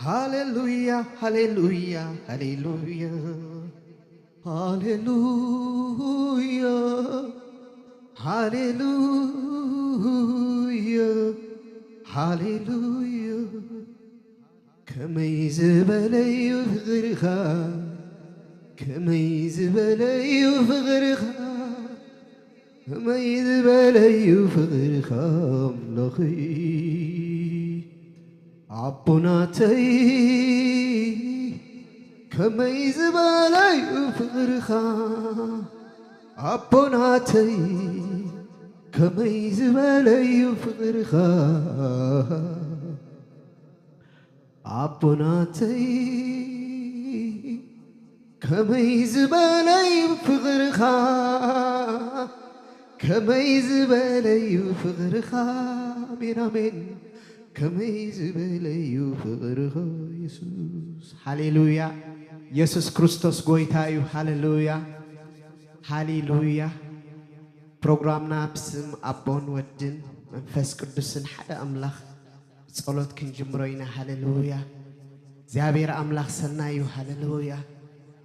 ሃሌሉያ፣ ሃሌሉያ፣ ሃሌሉያ፣ ሃሌሉያ፣ ሃሌሉያ፣ ሃሌሉያ። ከመይ ዝበለ እዩ ፍቕርኻ፣ ከመይ ዝበለ እዩ ፍቕርኻ፣ ከመይ ዝበለ እዩ ፍቕርኻ ኣምላኸይ፣ ኣቦናተይ። ከመይ ዝበለ እዩ ፍቕርኻ ኣቦናተይ፣ ከመይ ዝበለ እዩ ፍቕርኻ ኣቦናተይ፣ ከመይ ዝበለ እዩ ፍቕርኻ፣ ከመይ ዝበለ እዩ ፍቕርኻ። ኣሜን፣ ኣሜን። ከመይ ዝበለ እዩ ፍቕርኻ የሱስ። ሃሌሉያ። የሱስ ክርስቶስ ጎይታ እዩ። ሃሌሉያ፣ ሃሌሉያ። ፕሮግራምና ብስም ኣቦን ወድን መንፈስ ቅዱስን ሓደ ኣምላኽ ብጸሎት ክንጅምሮ ኢና። ሃሌሉያ። እግዚኣብሔር ኣምላኽ ሰናይ እዩ። ሃሌሉያ።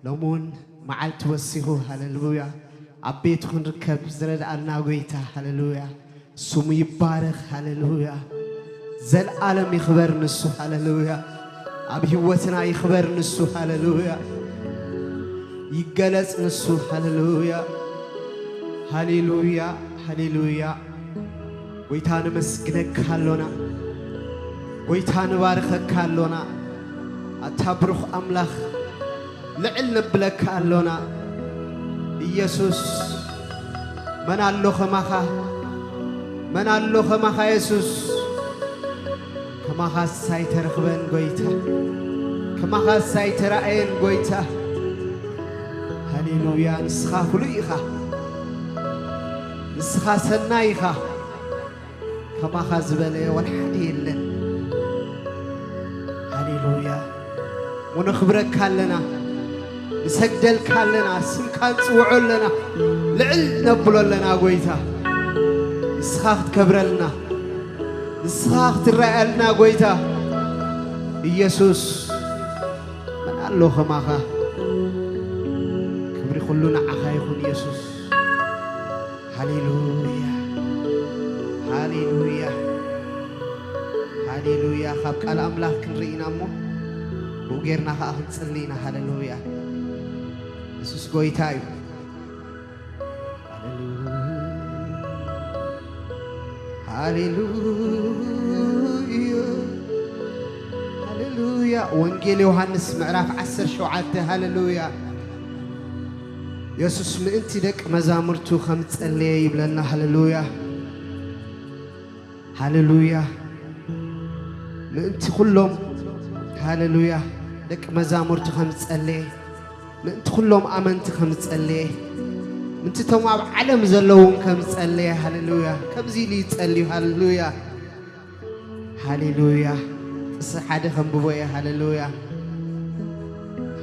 ሎሚ እውን መዓልቲ ወሲኹ፣ ሃሌሉያ፣ ኣብ ቤቱ ክንርከብ ዝረድኣልና ጎይታ፣ ሃሌሉያ፣ ስሙ ይባረኽ። ሃሌሉያ። ዘልኣለም ይኽበር ንሱ። ሃሌሉያ። ኣብ ህይወትና ይኽበር ንሱ። ሃሌሉያ። ይገለጽ ንሱ። ሃሌሉያ፣ ሃሌሉያ፣ ሃሌሉያ። ጎይታ፣ ነመስግነካ ኣሎና። ጎይታ፣ ንባርኸካ ኣሎና። ኣታ ብሩኽ ኣምላኽ፣ ልዕል ነብለካ ኣሎና። ኢየሱስ፣ መን ኣሎ ኸማኻ? መን ኣሎ ኸማኻ የሱስ? ከማኻስ ኣይተረኽበን ጎይታ፣ ከማኻስ ኣይተራእየን ጎይታ። ሃሌሉያ፣ ንስኻ ፍሉይ ኢኻ፣ ንስኻ ሰናይ ኢኻ። ከማኻ ዝበለ ወላ ሓደ የለን። ሃሌሉያ። ወነኽብረካ ኣለና፣ ንሰግደልካ ኣለና፣ ስምካ ንጽውዖ ኣለና፣ ልዕል ነብሎ ኣለና ጎይታ። ንስኻ ክትከብረልና፣ ንስኻ ክትረኣየልና ጎይታ። ኢየሱስ፣ መን ኣሎ ኸማኻ? ክብሪ ኩሉ ንዓኻ ይኹን ኢየሱስ። ሃሌሉያ፣ ሃሌሉያ፣ ሃሌሉያ። ካብ ቃል ኣምላኽ ክንርኢ ኢና እሞ፣ ብኡ ጌርና ኸዓ ክንጽሊ ኢና። ሃሌሉያ። የሱስ ጎይታ እዩ። ሃሌሉያ፣ ሃሌሉያ፣ ሃሌሉያ። ወንጌል ዮሃንስ ምዕራፍ ዓሰርተ ሸውዓተ፣ ሃሌሉያ። የሱስ ምእንቲ ደቂ መዛሙርቱ ከም ጸለየ ይብለና። ሃሌሉያ፣ ሃሌሉያ። ምእንቲ ኩሎም፣ ሃሌሉያ፣ ደቂ መዛሙርቱ ከም ዝጸለየ፣ ምእንቲ ኩሎም ኣመንቲ ከም ዝጸለየ፣ ምእንቲ እቶም ኣብ ዓለም ዘለዉ እውን ከም ዝጸለየ፣ ሃሌሉያ። ከምዚ ኢሉ ይጸልዩ። ሃሌሉያ፣ ሃሌሉያ። ጥቕሲ ሓደ ከንብቦ እየ። ሃሌሉያ፣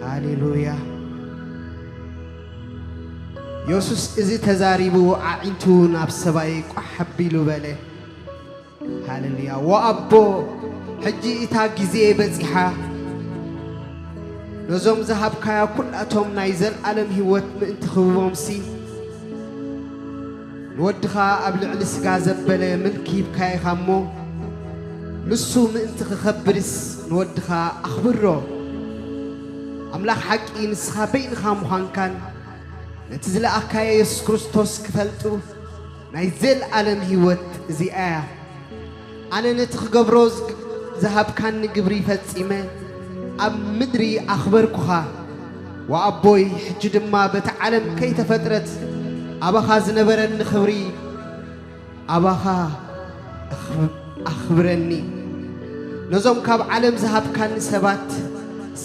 ሃሌሉያ። የሱስ እዚ ተዛሪቡ፣ ኣዒንቱ ናብ ሰማይ ቋሕ ኣቢሉ በለ። ሃሌሉያ። ወኣቦ፣ ሕጂ እታ ግዜ በጺሓ፣ ነዞም ዝሃብካያ ኩላቶም ናይ ዘልኣለም ህይወት ምእንቲ ክህቦምሲ፣ ንወድኻ ኣብ ልዕሊ ስጋ ዘበለ ምልኪ ሂብካዮ ኢኻ እሞ፣ ንሱ ምእንቲ ክኸብርስ ንወድኻ ኣኽብሮ። ኣምላኽ ሓቂ ንስኻ በይንኻ ምዃንካን ነቲ ዝለኣኽካዮ የሱስ ክርስቶስ ክፈልጡ ናይ ዘልኣለም ህይወት እዚኣ እያ። ኣነ ነቲ ክገብሮ ዝግ-፣ ዝሃብካኒ ግብሪ ፈጺመ ኣብ ምድሪ ኣኽበርኩኻ። ወኣቦይ፣ ሕጂ ድማ በቲ ዓለም ከይተፈጥረት ኣባኻ ዝነበረኒ ክብሪ ኣባኻ ኣኽብ-፣ ኣኽብረኒ። ነዞም ካብ ዓለም ዝሃብካኒ ሰባት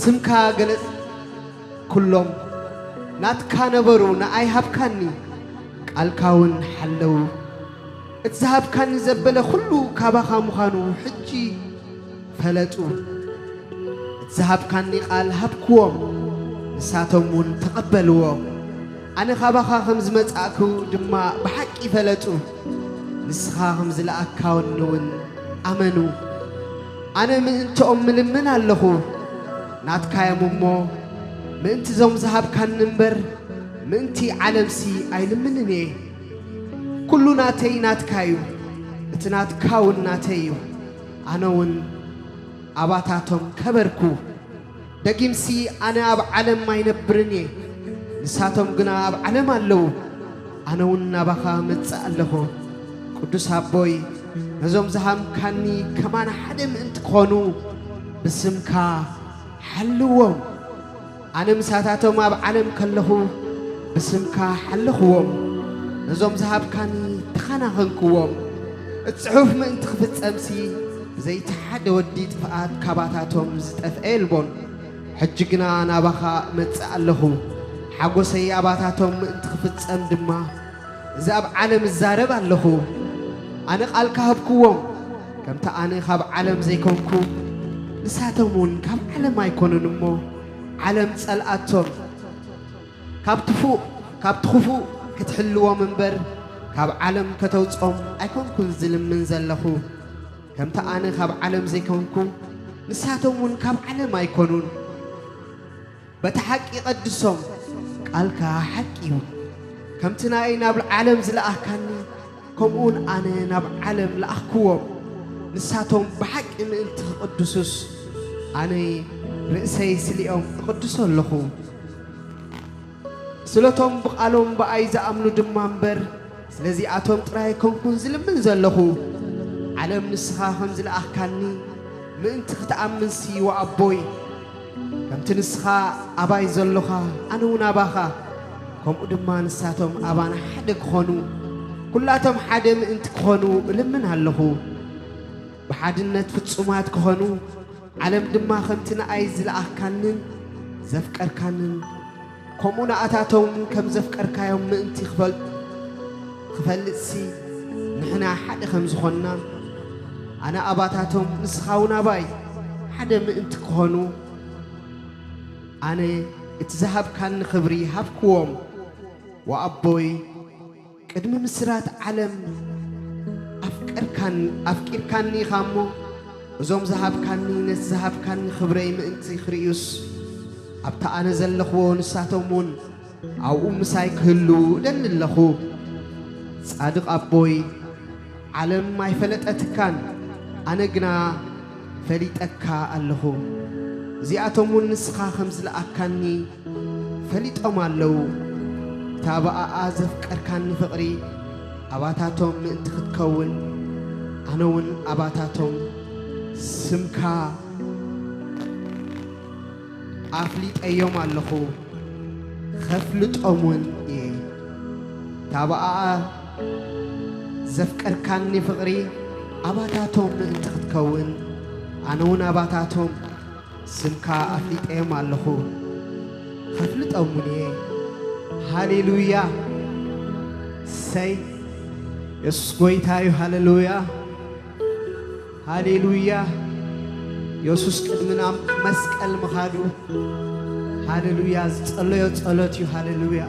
ስምካ ገለጽ፣ ኩሎም ናትካ ነበሩ፣ ንኣይ ሃብካኒ፣ ቃልካ እውን ሓለዉ። እቲ ዝሃብካኒ ዘበለ ኩሉ ካባኻ ምዃኑ ሕጂ ፈለጡ። እቲ ዝሃብካኒ ቃል ሃብክዎም፣ ንሳቶም እውን ተቐበልዎ። ኣነ ኻባኻ ኸም ዝመጻእኩ ድማ ብሓቂ ፈለጡ። ንስኻ ኸም ዝለኣካወኒ እውን ኣመኑ። ኣነ ምእንትኦም ምልምን ኣለኹ፣ ናትካ እዮም እሞ፣ ምእንቲ ዞም ዝሃብካኒ እምበር፣ ምእንቲ ዓለምሲ ኣይልምንን እየ። ኩሉ ናተይ ናትካ እዩ፣ እቲ ናትካ እውን ናተይ እዩ። ኣነ እውን ኣባታቶም ከበርኩ። ደጊምሲ ኣነ ኣብ ዓለም ኣይነብርን እየ፣ ንሳቶም ግና ኣብ ዓለም ኣለዉ። ኣነ እውን ናባኻ እመጽእ ኣለኹ። ቅዱስ ኣቦይ፣ ነዞም ዝሃምካኒ ከማን ሓደ ምእንቲ ክኾኑ ብስምካ ሓልዎም። ኣነ ምሳታቶም ኣብ ዓለም ከለኹ ብስምካ ሓለኽዎም። ነዞም ዝሃብካኒ ተኸናኸንክዎም። እቲ ጽሑፍ ምእንቲ ክፍጸምሲ ብዘይቲ ሓደ ወዲ ጥፍኣት ካባታቶም ዝጠፍአ የልቦን። ሕጂ ግና ናባኻ እመጽእ ኣለኹ። ሓጎሰይ ኣባታቶም ምእንቲ ክፍጸም ድማ እዚ ኣብ ዓለም እዛረብ ኣለኹ። ኣነ ቃልካ ሃብክዎም። ከምቲ ኣነ ካብ ዓለም ዘይኮንኩ ንሳቶም እውን ካብ ዓለም ኣይኮኑን እሞ ዓለም ጸልኣቶም። ካብ ትፉእ ካብቲ ክፉእ ክትሕልዎም እምበር ካብ ዓለም ከተውጽኦም ኣይኮንኩን ዝልምን ዘለኹ። ከምቲ ኣነ ካብ ዓለም ዘይኮንኩ ንሳቶም እውን ካብ ዓለም ኣይኮኑን። በቲ ሓቂ ቀድሶም፣ ቃልካ ሓቂ እዩ። ከምቲ ናይ ናብ ዓለም ዝለኣኽካኒ፣ ከምኡውን ኣነ ናብ ዓለም ለኣኽክዎም። ንሳቶም ብሓቂ ምእንቲ ክቕድሱስ፣ ኣነ ርእሰይ ስሊኦም እቕድሶ ኣለኹ። ስለቶም ብቓሎም ብኣይ ዝኣምኑ ድማ እምበር፣ ስለዚኣቶም ጥራይ ኣይኮንኩን ዝልምን ዘለኹ። ዓለም ንስኻ ከም ዝለኣኽካኒ ምእንቲ ክትኣምንሲ፣ ወኣቦይ፣ ከምቲ ንስኻ ኣባይ ዘሎኻ፣ ኣነ እውን ኣባኻ፣ ከምኡ ድማ ንሳቶም ኣባና ሓደ ክኾኑ፣ ኩላቶም ሓደ ምእንቲ ክኾኑ እልምን ኣለኹ። ብሓድነት ፍጹማት ክኾኑ፣ ዓለም ድማ ከምቲ ንኣይ ዝለኣኽካንን ዘፍቀርካንን፣ ከምኡ ንኣታቶም ከም ዘፍቀርካዮም ምእንቲ ክፈል-፣ ክፈልጥሲ፣ ንሕና ሓደ ከም ዝኾንና፣ ኣነ ኣባታቶም፣ ንስኻ እውን ኣባይ፣ ሓደ ምእንቲ ክኾኑ፣ ኣነ እቲ ዝሃብካኒ ክብሪ ሃብክዎም። ወኣቦይ፣ ቅድሚ ምስራት ዓለም ኣፍቀርካን-፣ ኣፍቂርካኒ ኢኻ እሞ፣ እዞም ዝሃብካኒ፣ ነቲ ዝሃብካኒ ክብረይ ምእንቲ ክርእዩስ፣ ኣብቲ ኣነ ዘለኽዎ ንሳቶም እውን ኣብኡ ምሳይ ክህሉ እደሊ ኣለኹ። ጻድቕ ኣቦይ፣ ዓለም ኣይፈለጠትካን፣ ኣነ ግና ፈሊጠካ ኣለኹ። እዚኣቶም እውን ንስኻ ከም ዝለኣካኒ ፈሊጦም ኣለዉ። እታ ብኣኣ ዘፍቀርካኒ ፍቕሪ ኣባታቶም ምእንቲ ክትከውን፣ ኣነ እውን ኣባታቶም ስምካ ኣፍሊጠዮም ኣለኹ፣ ኸፍልጦም እውን እየ። እታ ብኣኣ ዘፍቀርካኒ ፍቕሪ ኣባታቶም ምእንቲ ክትከውን፣ ኣነ እውን ኣባታቶም ስምካ ኣፍሊጠዮም ኣለኹ፣ ኸፍልጦም እውን እየ። ሃሌሉያ! እሰይ! የሱስ ጐይታ እዩ። ሃሌሉያ! ሃሌሉያ! የሱስ ቅድሚ ናብ መስቀል ምኻዱ፣ ሃሌሉያ፣ ዝጸለዮ ጸሎት እዩ። ሃሌሉያ!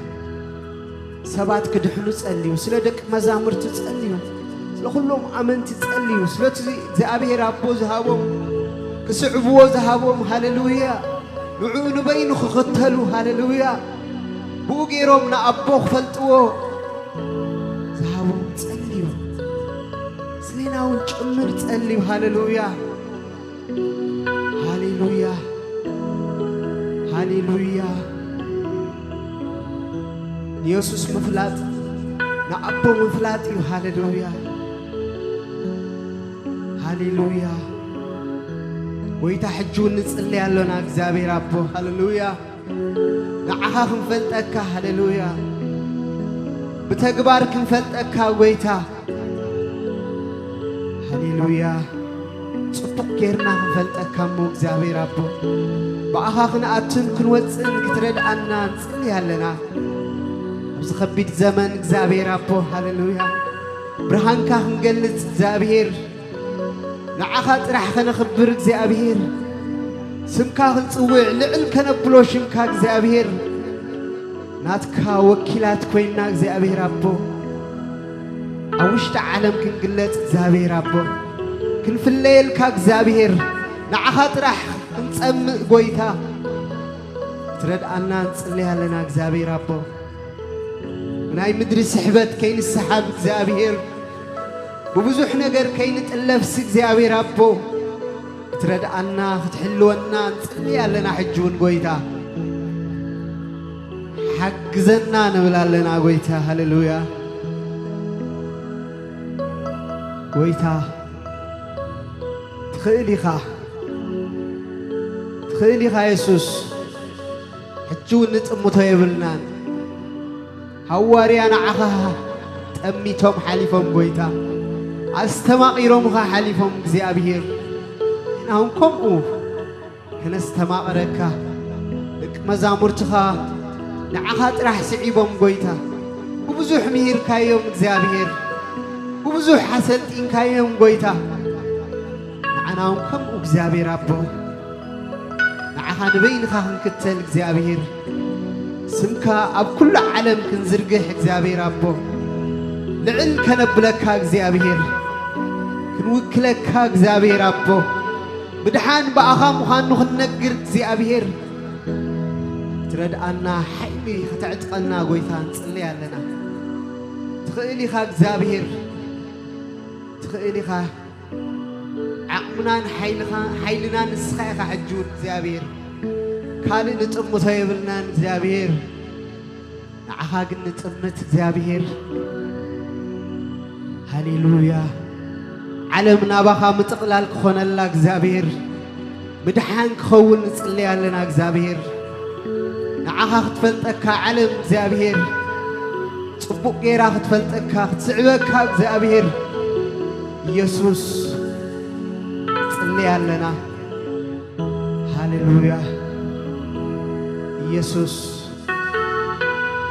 ሰባት ክድሕኑ ጸልዩ፣ ስለ ደቂ መዛሙርቲ ጸልዩ፣ ስለ ኩሎም ኣመንቲ ጸልዩ፣ ስለቲ እግዚኣብሔር ኣቦ ዝሃቦም፣ ክስዕብዎ ዝሃቦም፣ ሃሌሉያ! ንዕኡ ንበይኑ ክኽተሉ፣ ሃሌሉያ! ብኡ ገይሮም ንኣቦ ክፈልጥዎ ዝሃቦም ጸልዩ፣ ስሌና እውን ጭምር ጸልዩ፣ ሃሌሉያ! ሃሌሉያ! ሃሌሉያ! ንየሱስ ምፍላጥ ንኣቦ ምፍላጥ እዩ። ሃሌሉያ! ሃሌሉያ! ጐይታ፣ ሕጂ እውን ንጽሊ ኣሎና፣ እግዚኣብሔር ኣቦ። ሃሌሉያ! ንዓኻ ክንፈልጠካ፣ ሃሌሉያ! ብተግባር ክንፈልጠካ፣ ጐይታ። ሃሌሉያ! ጽቡቕ ጌርና ክንፈልጠካ እሞ እግዚኣብሔር ኣቦ፣ ብኣኻ ክንኣትን ክንወጽእን ክትረድኣና ንጽሊ ኣለና። ኣብዚ ኸቢድ ዘመን እግዚኣብሔር ኣቦ፣ ሃሌሉያ! ብርሃንካ ክንገልጽ እግዚኣብሔር፣ ንዓኻ ጥራሕ ከነኽብር እግዚኣብሔር፣ ስምካ ክንጽውዕ ልዕል ከነብሎ ሽምካ እግዚኣብሔር፣ ናትካ ወኪላት ኮይና እግዚኣብሔር ኣቦ፣ ኣብ ውሽጢ ዓለም ክንግለጽ እግዚኣብሔር ኣቦ፣ ክንፍለየልካ እግዚኣብሔር፣ ንዓኻ ጥራሕ ክንጸምእ ጎይታ፣ ክትረድኣና ንጽሊ ኣለና እግዚኣብሔር ኣቦ። ናይ ምድሪ ስሕበት ከይንሰሓብ እግዚኣብሔር፣ ብብዙሕ ነገር ከይንጥለፍስ እግዚኣብሔር ኣቦ፣ ክትረድኣና ክትሕልወና ንጽሊ ኣለና። ሕጂ እውን ጎይታ ሓግዘና ንብል ኣለና ጎይታ። ሃሌሉያ። ጎይታ ትኽእል ኢኻ፣ ትኽእል ኢኻ የሱስ። ሕጂ እውን ንጥምቶ የብልናን። ሃዋርያ ንዓኻ ጠሚቶም ሓሊፎም ጎይታ፣ ኣስተማቒሮምኻ ሓሊፎም እግዚኣብሔር። ንሕና እውን ከምኡ ከነስተማቕረካ፣ ደቂ መዛሙርትኻ ንዓኻ ጥራሕ ስዒቦም ጎይታ፣ ብብዙሕ ምሂርካዮም እግዚኣብሔር፣ ብብዙሕ ኣሰልጢንካዮም ጎይታ። ንዓና እውን ከምኡ እግዚኣብሔር ኣቦ፣ ንዓኻ ንበይንኻ ክንክተል እግዚኣብሔር፣ ስምካ ኣብ ኩሉ ዓለም ክንዝርግሕ እግዚኣብሔር ኣቦ፣ ልዕል ከነብለካ እግዚኣብሔር፣ ክንውክለካ እግዚኣብሔር ኣቦ፣ ብድሓን ብኣኻ ምዃኑ ክንነግር እግዚኣብሔር፣ ትረድኣና ሓይሊ ከተዕጥቀና ጎይታ ንጽለይ ኣለና። ትኽእል ኢኻ እግዚኣብሔር፣ ትኽእል ኢኻ። ዓቕምናን ሓይልኻ-፣ ሓይልናን ንስኻ ኢኻ። ሕጂ እውን እግዚኣብሔር ካልእ ንጥምቶ የብልናን እግዚኣብሔር፣ ንዓኻ ግን ንጥምት እግዚኣብሔር። ሃሌሉያ። ዓለም ናባኻ ምጥቕላል ክኾነላ እግዚኣብሔር፣ ምድሓን ክኸውን ንጽለይ ኣለና እግዚኣብሔር። ንዓኻ ክትፈልጠካ ዓለም እግዚኣብሔር፣ ጽቡቕ ጌራ ክትፈልጠካ፣ ክትስዕበካ እግዚኣብሔር ኢየሱስ ጽለይ ኣለና። ሃሌሉያ። ኢየሱስ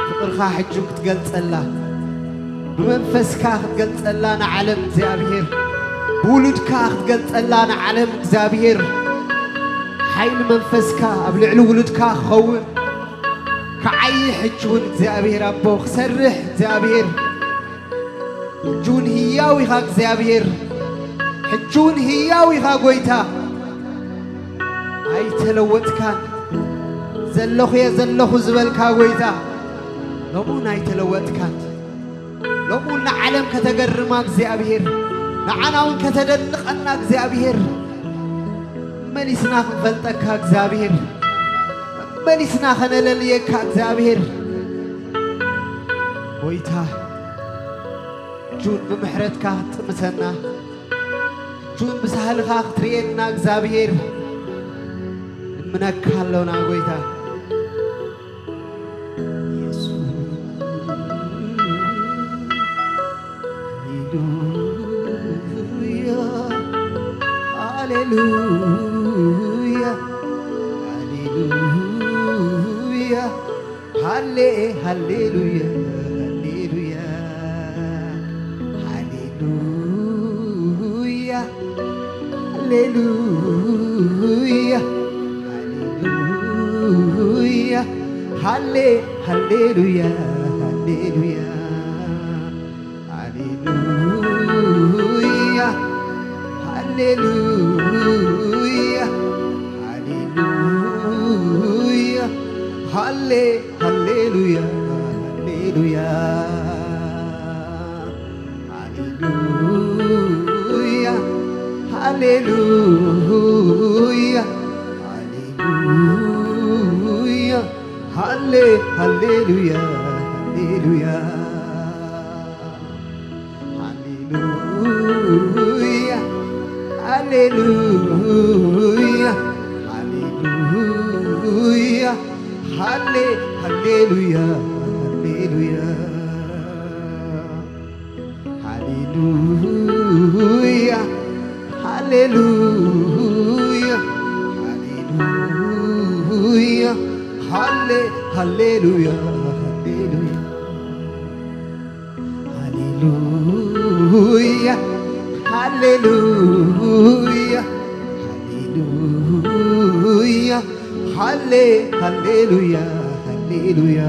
ፍቕርኻ ሕጂ ክትገልጸላ፣ ብመንፈስካ ክትገልጸላ ንዓለም እግዚኣብሔር፣ ብውሉድካ ክትገልጸላ ንዓለም እግዚኣብሔር፣ ሓይሊ መንፈስካ ኣብ ልዕሊ ውሉድካ ክኸውን፣ ክዓዪ ሕጂ እውን እግዚኣብሔር ኣቦ ክሰርሕ እግዚኣብሔር፣ ሕጂ እውን ህያው ኢኻ እግዚኣብሔር፣ ሕጂ እውን ህያው ኢኻ ጎይታ። ኣይተለወጥካን። ዘለኹ እየ ዘለኹ ዝበልካ ጎይታ፣ ሎምኡ እውን ኣይተለወጥካን። ሎምኡ እውን ንዓለም ከተገርማ እግዚኣብሔር፣ ንዓና እውን ከተደንቐና እግዚኣብሔር፣ መሊስና ክንፈልጠካ እግዚኣብሔር፣ መሊስና ከነለልየካ እግዚኣብሔር። ጎይታ፣ ሕጂ እውን ብምሕረትካ ክትጥምተና፣ ሕጂ እውን ብሳህልኻ ክትርእየና እግዚኣብሔር ንምነካ ኣሎና ጎይታ። ኢየሱስ። ሃሌሉያ፣ ሃሌሉያ፣ ሃሌሉያ፣ ሃሌ-፣ ሃሌሉያ፣ ሃሌሉያ፣ ሃሌሉያ፣ ሃሌሉያ፣ ሃሌሉያ፣ ሃሌ-፣ ሃሌሉያ፣ ሃሌሉያ። ሃሌሉያ፣ ሃሌሉያ፣ ሃሌሉያ፣ ሃሌ-፣ ሃሌሉያ፣ ሃሌሉያ፣ ሃሌሉያ፣ ሃሌሉያ፣ ሃሌ-፣ ሃሌሉያ፣ ሃሌሉያ። ሃሌሉያ፣ ሃሌሉያ፣ ሃሌሉያ፣ ሃሌ-፣ ሃሌሉያ፣ ሃሌሉያ። ሃሌሉያ፣ ሃሌሉያ፣ ሃሌሉያ፣ ሃሌ-፣ ሃሌሉያ፣ ሃሌሉያ። ሃሌሉያ፣ ሃሌሉያ፣ ሃሌሉያ፣ ሃሌ-፣ ሃሌሉያ፣ ሃሌሉያ።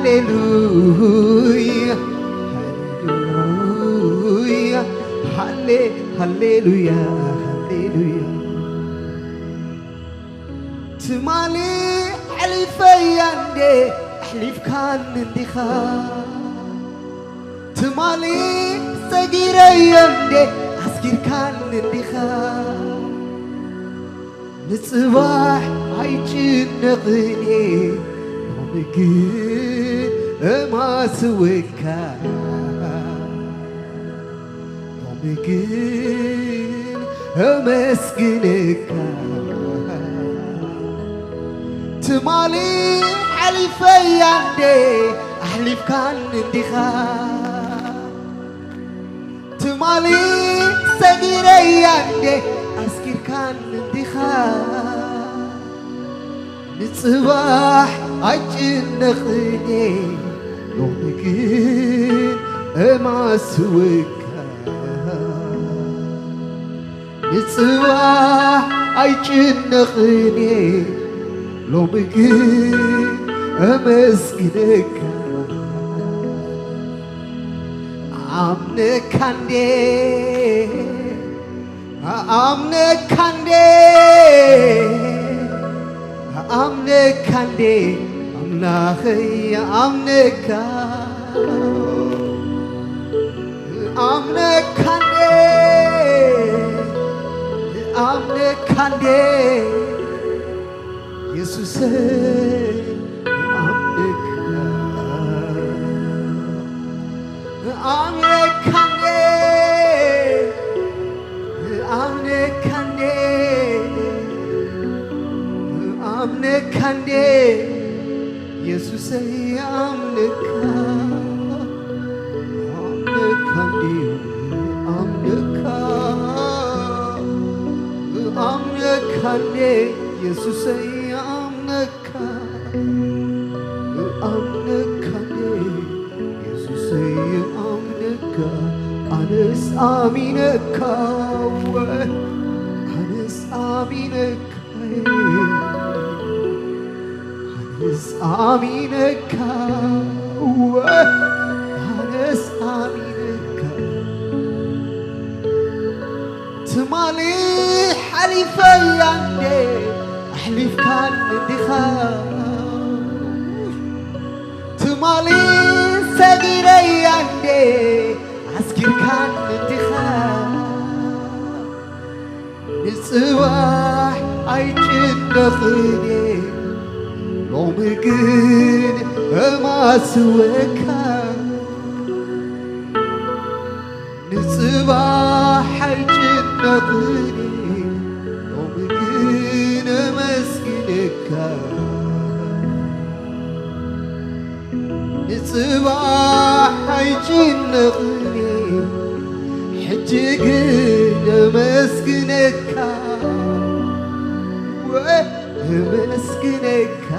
ሃሌሉያ፣ ሃሌሉያ፣ ሃሌ-፣ ሃሌሉያ፣ ሃሌሉያ። ትማሊ ኣሕሊፈያ እንዴ ኣሕሊፍካኒ እንዲኻ። ትማሊ ሰጊረዮ እንዴ ኣስጊርካኒ እንዲኻ። ንጽባሕ ኣይጭነቕን እየ ሎሚ ግን እማስወካ። ሎሚ ግን እመስግነካ። ትማሊ ሓሊፈያ እንዴ ኣሕሊፍካኒ እንዲኻ። ትማሊ ሰጊረያ እንዴ ኣስጊርካኒ እንዲኻ። ንጽባሕ ኣይጭነቕን እየ ሎሚ ግን እማስወካ። ንጽባሕ ኣይጭነቕን እየ ሎሚ ግን እመስግነካ። ኣምነካ እንዴ ኣምነካ እንዴ ኣምነካ እንዴ ኣምላኸይ ኣምነካ። ኣምነካ እንዴ ኣምነካ እንዴ የሱሰይ ኣምነካ። ኣምነካ እንዴ ኣምነካ እንዴ ኣምነካ እንዴ የሱሰይ ኣምነካ። ኣምነካ እንዴ ኣምነካ። ኣምነካ እንዴ የሱሰይ ኣምነካ። ኣምነካ እንዴ የሱሰይ ኣምነካ። ኣነስ ኣሚነካ። ኣነስ ኣሚነካ። ኣነስ ኣሚነካ። ኣነስ ኣሚነካ። ትማሊ ሓሊፈያ እንዴ ኣሕሊፍካኒ እንዲኻ። ትማሊ ሰጊረያ እንዴ ኣስጊርካኒ እንዲኻ። ንጽባሕ ኣይጭነቕን እየ ሎሚ ግን እማስወካ። ንጽባሕ ኣይጭነቕን እየ ሎሚ ግን እመስግነካ። ንጽባሕ ኣይጭነቕን እየ ሕጂ ግን እመስግነካ። እመስግነካ።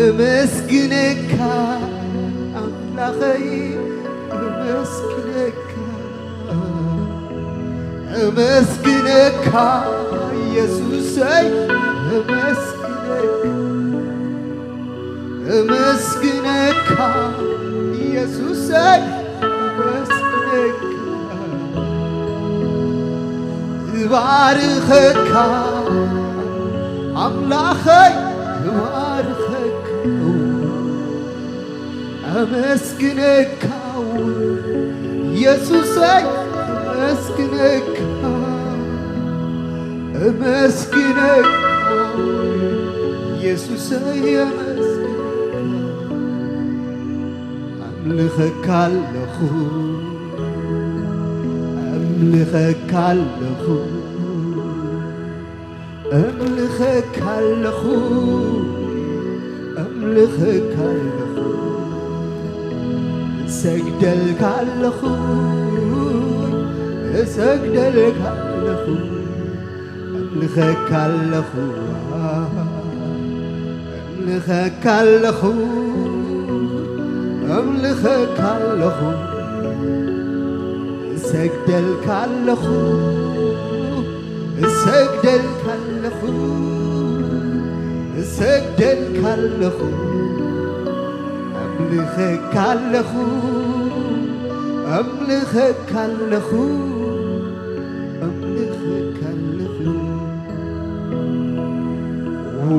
እመስግነካ ኣምላኸይ። እመስግነካ። እመስግነካ የሱሰይ። እመስግነካ። እመስግነካ የሱሰይ። እመስግነካ። እባርኸካ ኣምላኸይ። እባርኸካ። ኣመስግነካ የሱሰይ። ኣመስግነካ። ኣመስግነካ የሱሰይ። ኣመስግነካ። ኣምልኸካ ኣለኹ። ኣምልኸካ ኣለኹ። ኣምልኸካ ኣለኹ። ኣምልኸካ ኣለኹ። እሰግደልካ ኣለኹ። እሰግደልካ ኣለኹ። ኣምልኸካ ኣለኹ። ኣምልኸካ ኣለኹ። ኣምልኸካ ኣለኹ። እሰግደልካ ኣለኹ። እሰግደልካ ኣለኹ። እሰግደልካ ኣለኹ። ኣምልኸካ ኣለኹ፣ ኣምልኸካ ኣለኹ፣ ኣምልኸካ ኣለኹ። ው፣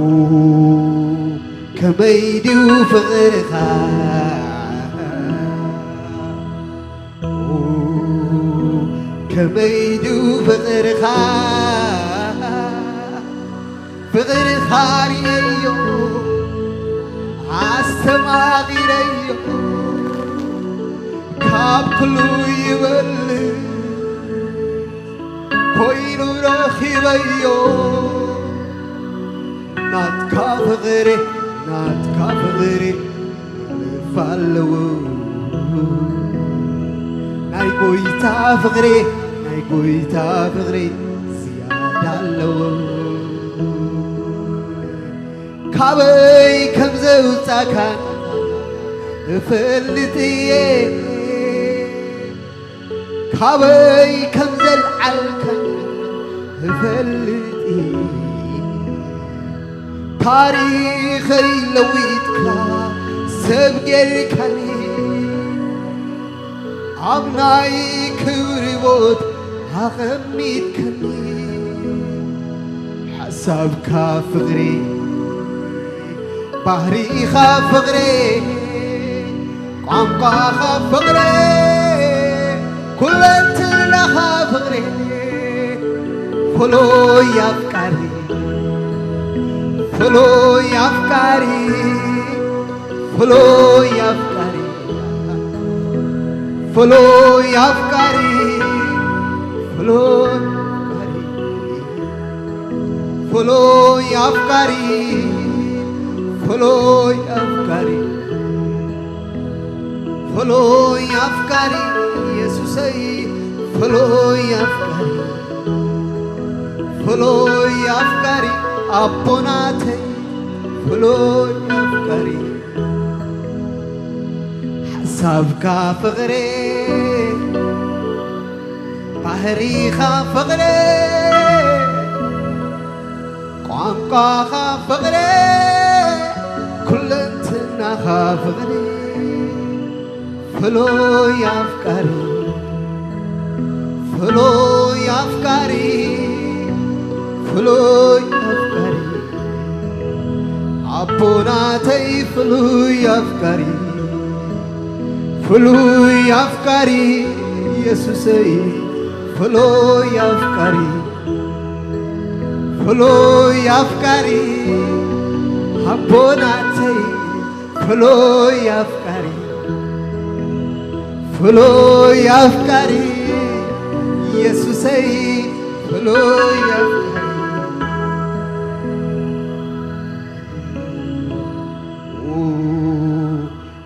ከመይ ድዩ ፍቕርኻ? ው፣ ከመይ ድዩ ፍቕርኻ? ፍቕርኻ ርእየዮ፣ ኣስተማቒረዮ፣ ካብ ኩሉ ይበልጽ ኮይኑ ረኺበዮ። ናትካ ፍቕሪ፣ ናትካ ፍቕሪ፣ ኣለዎ። ናይ ጎይታ ፍቕሪ፣ ናይ ጎይታ ፍቕሪ ዝያዳ ኣለዎ። ካበይ ከም ዘውጻካን እፈልጥ እየ፣ ካበይ ከም ዘልዓልካን እፈልጥ እየ። ታሪኸይ ለዊጥካ ሰብ ጌርካኒ፣ ኣብ ናይ ክብሪ ቦታ ኣቐሚጥካኒ። ሓሳብካ ፍቕሪ፣ ባህሪኻ ፍቕሪ፣ ቋንቋኻ ፍቕሪ፣ ኩለንትናኻ ፍቕሪ፣ ፍሉይ ኣፍቃሪ፣ ፍሉይ ኣፍቃሪ፣ ፍሉይ ኣፍቃሪ፣ ፍሉይ ኣፍቃሪ፣ ፍሉይ ኣፍቃሪ፣ ፍሉይ ኣፍቃሪ፣ ፍሉይ ኣፍቃሪ፣ ፍሉይ ኣፍቃሪ፣ የሱሰይ፣ ፍሉይ ኣፍቃሪ፣ ፍሉይ ኣፍቃሪ፣ ኣቦናተይ፣ ፍሉይ ኣፍቃሪ። ሓሳብካ ፍቕሪ፣ ባህሪኻ ፍቕሪ፣ ቋንቋኻ ፍቕሪ፣ ኩለንትናኻ ፍቕሪ፣ ፍሉይ ኣፍቃሪ፣ ፍሉይ ኣፍቃሪ፣ ፍሉይ ኣፍቃሪ፣ ኣቦናተይ ፍሉይ ኣፍቃሪ፣ ፍሉይ ኣፍቃሪ፣ የሱሰይ ፍሉይ ኣፍቃሪ፣ ፍሉይ ኣፍቃሪ፣ ኣቦናተይ ፍሉይ ኣፍቃሪ፣ ፍሉይ ኣፍቃሪ፣ የሱሰይ ፍሉይ ኣፍቃሪ።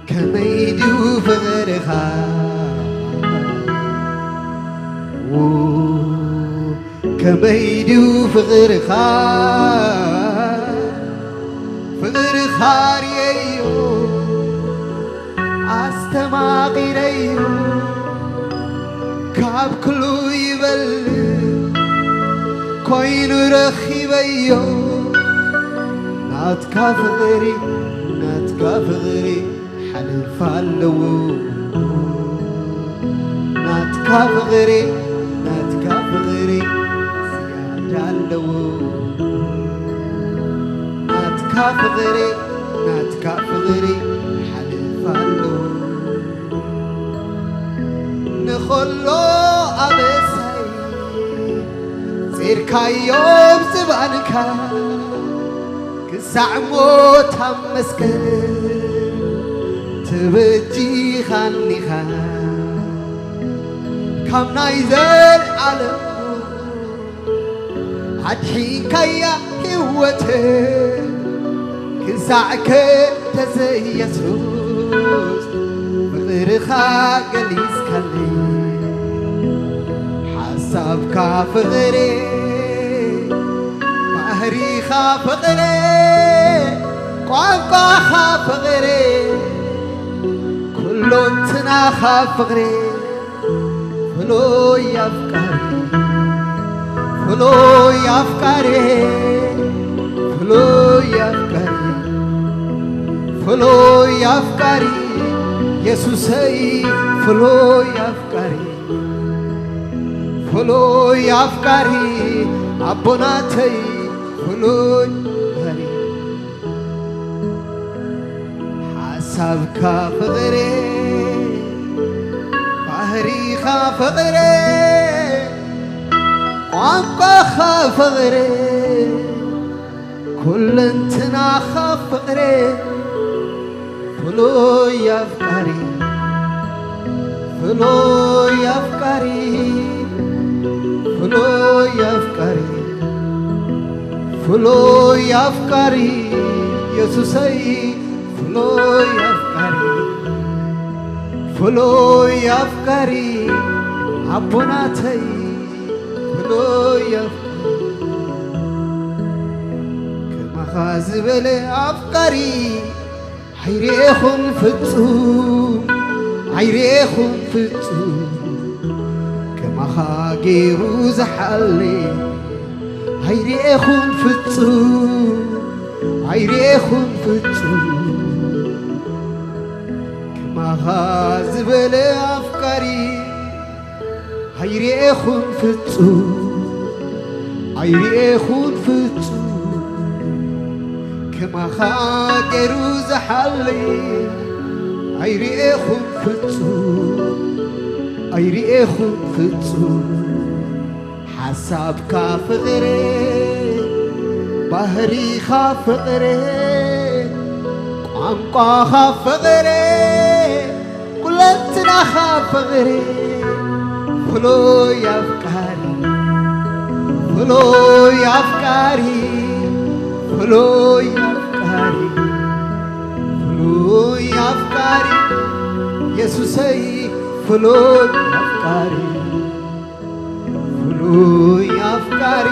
ከመይ ድዩ ፍቕርኻ? ከመይ ድዩ ፍቕርኻ? ፍቕርኻ ርእየዮ፣ ኣስተማቒረዮ፣ ካብ ኩሉ ይበልጽ ኮይኑ ረኺበዮ። ናትካ ፍቕሪ፣ ናትካ ፍቕሪ ሓለፋ ኣለዎ። ናትካ ፍቕሪ፣ ናትካ ፍቕሪ ዝያዳ ኣለዎ። ናትካ ፍቕሪ፣ ናትካ ፍቕሪ ሓለፋ ኣለዎ። ንኸሎ ኣበሳይ ጼርካዮ ብዝባንካ ክሳዕ ሞት ኣብ መስቀል ተበጂኻኒኻ። ካብ ናይ ዘልዓለም ኣድሒንካያ ህይወት ክሳዕ ከተዘ የሱስ ፍቕርኻ ገሊጽካለይ። ሓሳብካ ፍቕሪ፣ ባህሪኻ ፍቕሪ፣ ቋንቋኻ ፍቕሪ፣ ኩሎንትናኻ ፍቕሪ፣ ፍሉይ ኣፍቃሪ፣ ፍሉይ ኣፍቃሪ፣ ፍሉይ ኣፍቃሪ፣ ፍሉይ ኣፍቃሪ፣ የሱሰይ ፍሉይ ኣፍቃሪ፣ ፍሉይ ኣፍቃሪ፣ ኣቦናተይ ፍሉይ ኣፍቃሪ። ሓሳብካ ፍቕሪ፣ ባህሪኻ ፍቕሪ፣ ቋንቋኻ ፍቕሪ፣ ኩለንትናኻ ፍቕሪ፣ ፍሉይ ኣፍቃሪ፣ ፍሉይ ኣፍቃሪ፣ ፍሉይ ኣፍቃሪ፣ ፍሉይ ኣፍቃሪ፣ የሱሰይ ፍሉይ ኣፍቃሪ፣ ፍሉይ ኣፍቃሪ፣ ኣቦናተይ ፍሉይ ኣፍቃሪ፣ ከማኻ ዝበለ ኣፍቃሪ ኣይርኤኹን ፍጹም፣ ኣይርኤኹን ፍጹም፣ ከማኻ ገይሩ ዝሓሊ ኣይርኤኹን ፍጹም፣ ኣይርኤኹን ፍጹም፣ ከማኻ ዝበለ ኣፍቃሪ ኣይርኤኹን ፍጹም፣ ኣይርኤኹን ፍጹም፣ ከማኻ ገይሩ ዝሓሊ ኣይርኤኹን ፍጹም፣ ኣይርኤኹን ፍጹም። ሓሳብካ ፍቕሪ፣ ባህሪኻ ፍቕሪ፣ ቋንቋኻ ፍቕሪ፣ ኩለንትናኻ ፍቕሪ፣ ፍሉይ ኣፍቃሪ፣ ፍሉይ ኣፍቃሪ፣ ፍሉይ ኣፍቃሪ፣ ፍሉይ ኣፍቃሪ፣ የሱሰይ ፍሉይ ኣፍቃሪ፣ ፍሉይ ኣፍቃሪ፣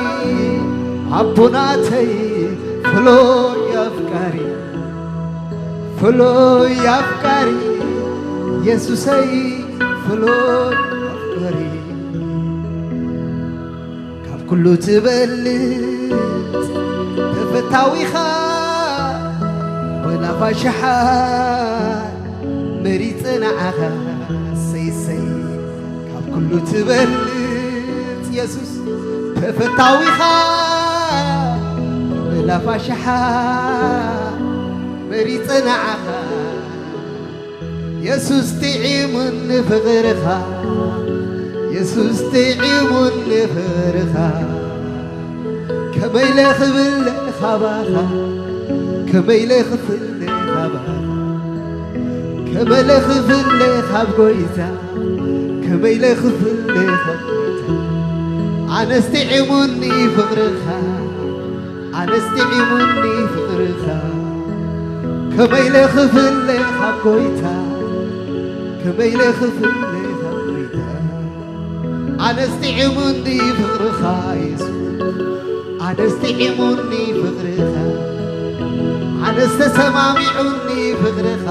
ኣቦናተይ ፍሉይ ኣፍቃሪ፣ ፍሉይ ኣፍቃሪ፣ የሱሰይ ፍሉይ ኣፍቃሪ። ካብ ኩሉ ትበልጽ ተፈታዊኻ፣ ወላ ፋሽሓ መሪጸ ንዓኻ፣ ሰይሰይ። ካብ ኩሉ ትበልጽ የሱስ ተፈታዊኻ፣ ወላ ፋሽሓ መሪጸ ንዓኻ። የሱስ ጥዒሙኒ ፍቕርኻ፣ የሱስ ጥዒሙኒ ፍቕርኻ። ከመይ ኢለ ክብለ ካባኻ፣ ከመይ ኢለ ክፍለ ካባኻ፣ ከመይ ኢለ ክፍለ ካብ ጎይታ፣ ከመይ ኢለ ክፍለ ካብ ጎይታ። ኣነስ ጥዒሙኒ ፍቕርኻ፣ ኣነስ ጥዒሙኒ ፍቕርኻ፣ ከመይ ኢለ ክፍለ ካብ ጎይታ፣ ከመይ ኢለ ክፍለ ካብ ጎይታ። ኣነስ ጥዒሙኒ ፍቕርኻ የሱስ፣ ኣነስ ጥዒሙኒ ፍቕርኻ፣ ኣነስ ተሰማሚዑኒ ፍቕርኻ፣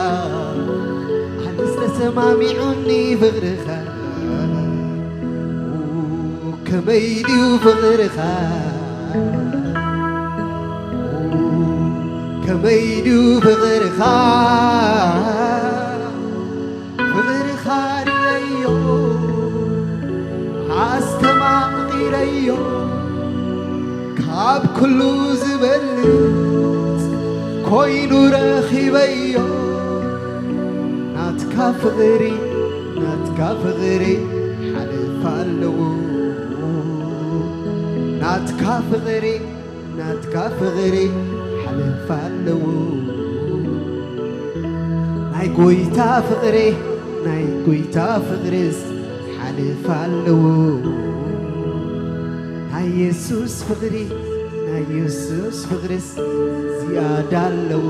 ኣነስ ተሰማሚዑኒ ፍቕርኻ። ከመይ ድዩ ፍቕርኻ፣ ከመይ ድዩ ፍቕርኻ፣ ፍቕርኻ ርእየዮ፣ ኣስተማቒረዮ፣ ካብ ኩሉ ዝበልጽ ኮይኑ ረኺበዮ። ናትካ ፍቕሪ፣ ናትካ ፍቕሪ ሓለፋ ኣለዎ። ናትካ ፍቕሪ፣ ናትካ ፍቕሪ ሓለፋ ኣለዎ። ናይ ጎይታ ፍቕሪ፣ ናይ ጎይታ ፍቕርስ ሓለፋ ኣለዎ። ናይ የሱስ ፍቕሪ፣ ናይ የሱስ ፍቕርስ ዝያዳ ኣለዎ።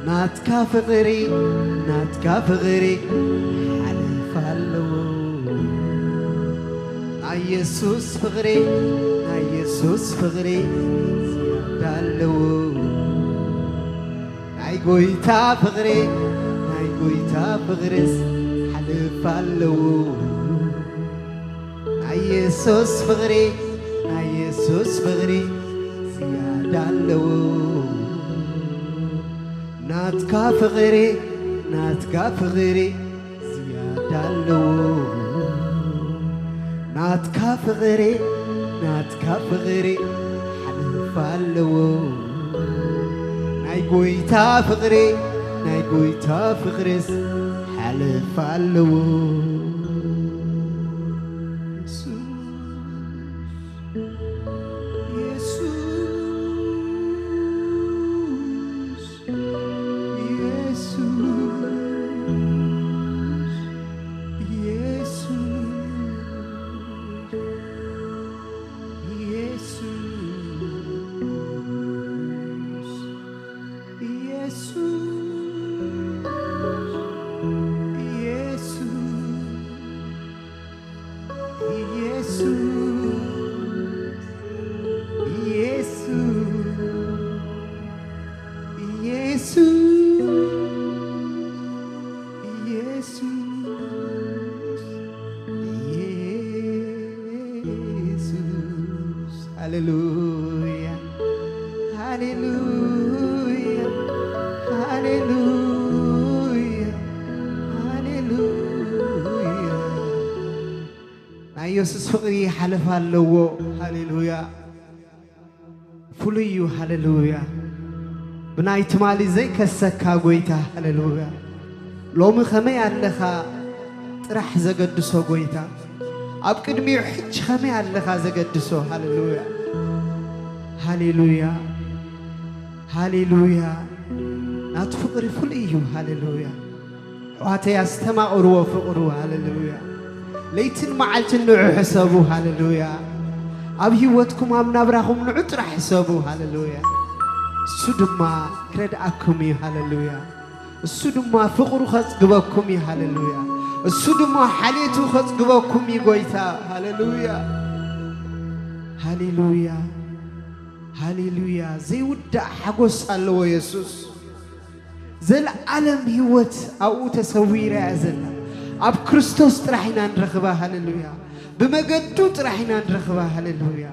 ናትካ ፍቕሪ፣ ናትካ ፍቕሪ ሓለፋ ኣለዎ። ናይ የሱስ ፍቕሪ፣ ናይ የሱስ ፍቕሪ ዝያዳ ኣለዎ። ናይ ጎይታ ፍቕሪ፣ ናይ ጎይታ ፍቕርስ ሓለፋ ኣለዎ። ናይ የሱስ ፍቕሪ፣ ናይ የሱስ ፍቕሪ ዝያዳ ኣለዎ። ናትካ ፍቕሪ፣ ናትካ ፍቕሪ ዝያዳ ኣለዎ። ናትካ ፍቕሪ፣ ናትካ ፍቕሪ ሓለፋ ኣለዎ። ናይ ጎይታ ፍቕሪ፣ ናይ ጎይታ ፍቕርስ ሓለፋ ኣለዎ። የሱስ፣ የሱስ፣ የሱስ፣ የሱስ፣ የሱስ፣ የሱስ፣ የሱስ፣ የሱስ፣ የሱስ፣ የሱስ፣ የሱስ፣ የሱስ። ሃሌሉያ፣ ሃሌሉያ፣ ሃሌሉያ፣ ሃሌሉያ። ናይ የሱስ ፍቕሪ ሓለፋ ኣለዎ። ሃሌሉያ። ፍሉይ እዩ። ሃሌሉያ። ብናይ ትማሊ ዘይከሰካ ጎይታ። ሃሌሉያ። ሎሚ ከመይ ኣለኻ ጥራሕ ዘገድሶ ጎይታ። ኣብ ቅድሚኡ ሕጂ ከመይ ኣለኻ ዘገድሶ። ሃሌሉያ። ሃሌሉያ። ሃሌሉያ። ናቱ ፍቕሪ ፍሉይ እዩ። ሃሌሉያ። ኣሕዋተይ ኣስተማቕርዎ ፍቕሩ። ሃሌሉያ። ለይትን መዓልትን ንዑ ሕሰቡ። ሃሌሉያ። ኣብ ህይወትኩም ኣብ ናብራኹም ንዑ ጥራሕ ሕሰቡ። ሃሌሉያ። እሱ ድማ ክረድኣኩም እዩ። ሃሌሉያ። እሱ ድማ ፍቕሩ ከጽግበኩም እዩ። ሃሌሉያ። እሱ ድማ ሓልየቱ ከጽግበኩም እዩ ጎይታ። ሃሌሉያ። ሃሌሉያ። ሃሌሉያ። ዘይውዳእ ሓጎስ ኣለዎ የሱስ። ዘለዓለም ህይወት ኣብኡ ተሰዊራ እያ ዘላ። ኣብ ክርስቶስ ጥራሕ ኢና ንረኽባ። ሃሌሉያ። ብመገዱ ጥራሕ ኢና ንረኽባ። ሃሌሉያ።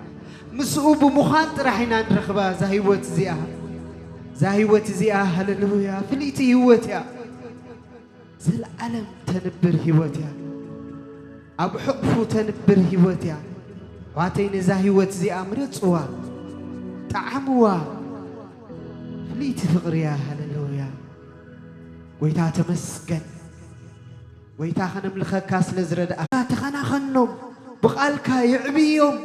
ምስኡ ብምዃን ጥራሕ ኢና ንረኽባ እዛ ህይወት እዚኣ። እዛ ህይወት እዚኣ፣ ሃሌሉያ፣ ፍልይቲ ህይወት እያ። ዘለዓለም ተንብር ህይወት እያ። ኣብ ሕቕፉ ተንብር ህይወት እያ። ኣሕዋተይ፣ ነዛ ህይወት እዚኣ ምረጽዋ፣ ጠዓምዋ። ፍልይቲ ፍቕሪ እያ። ሃሌሉያ። ጎይታ ተመስገን። ጎይታ ከነምልኸካ ስለ ዝረድኣካ። ተኸናኸኖም፣ ብቓልካ የዕብዮም፣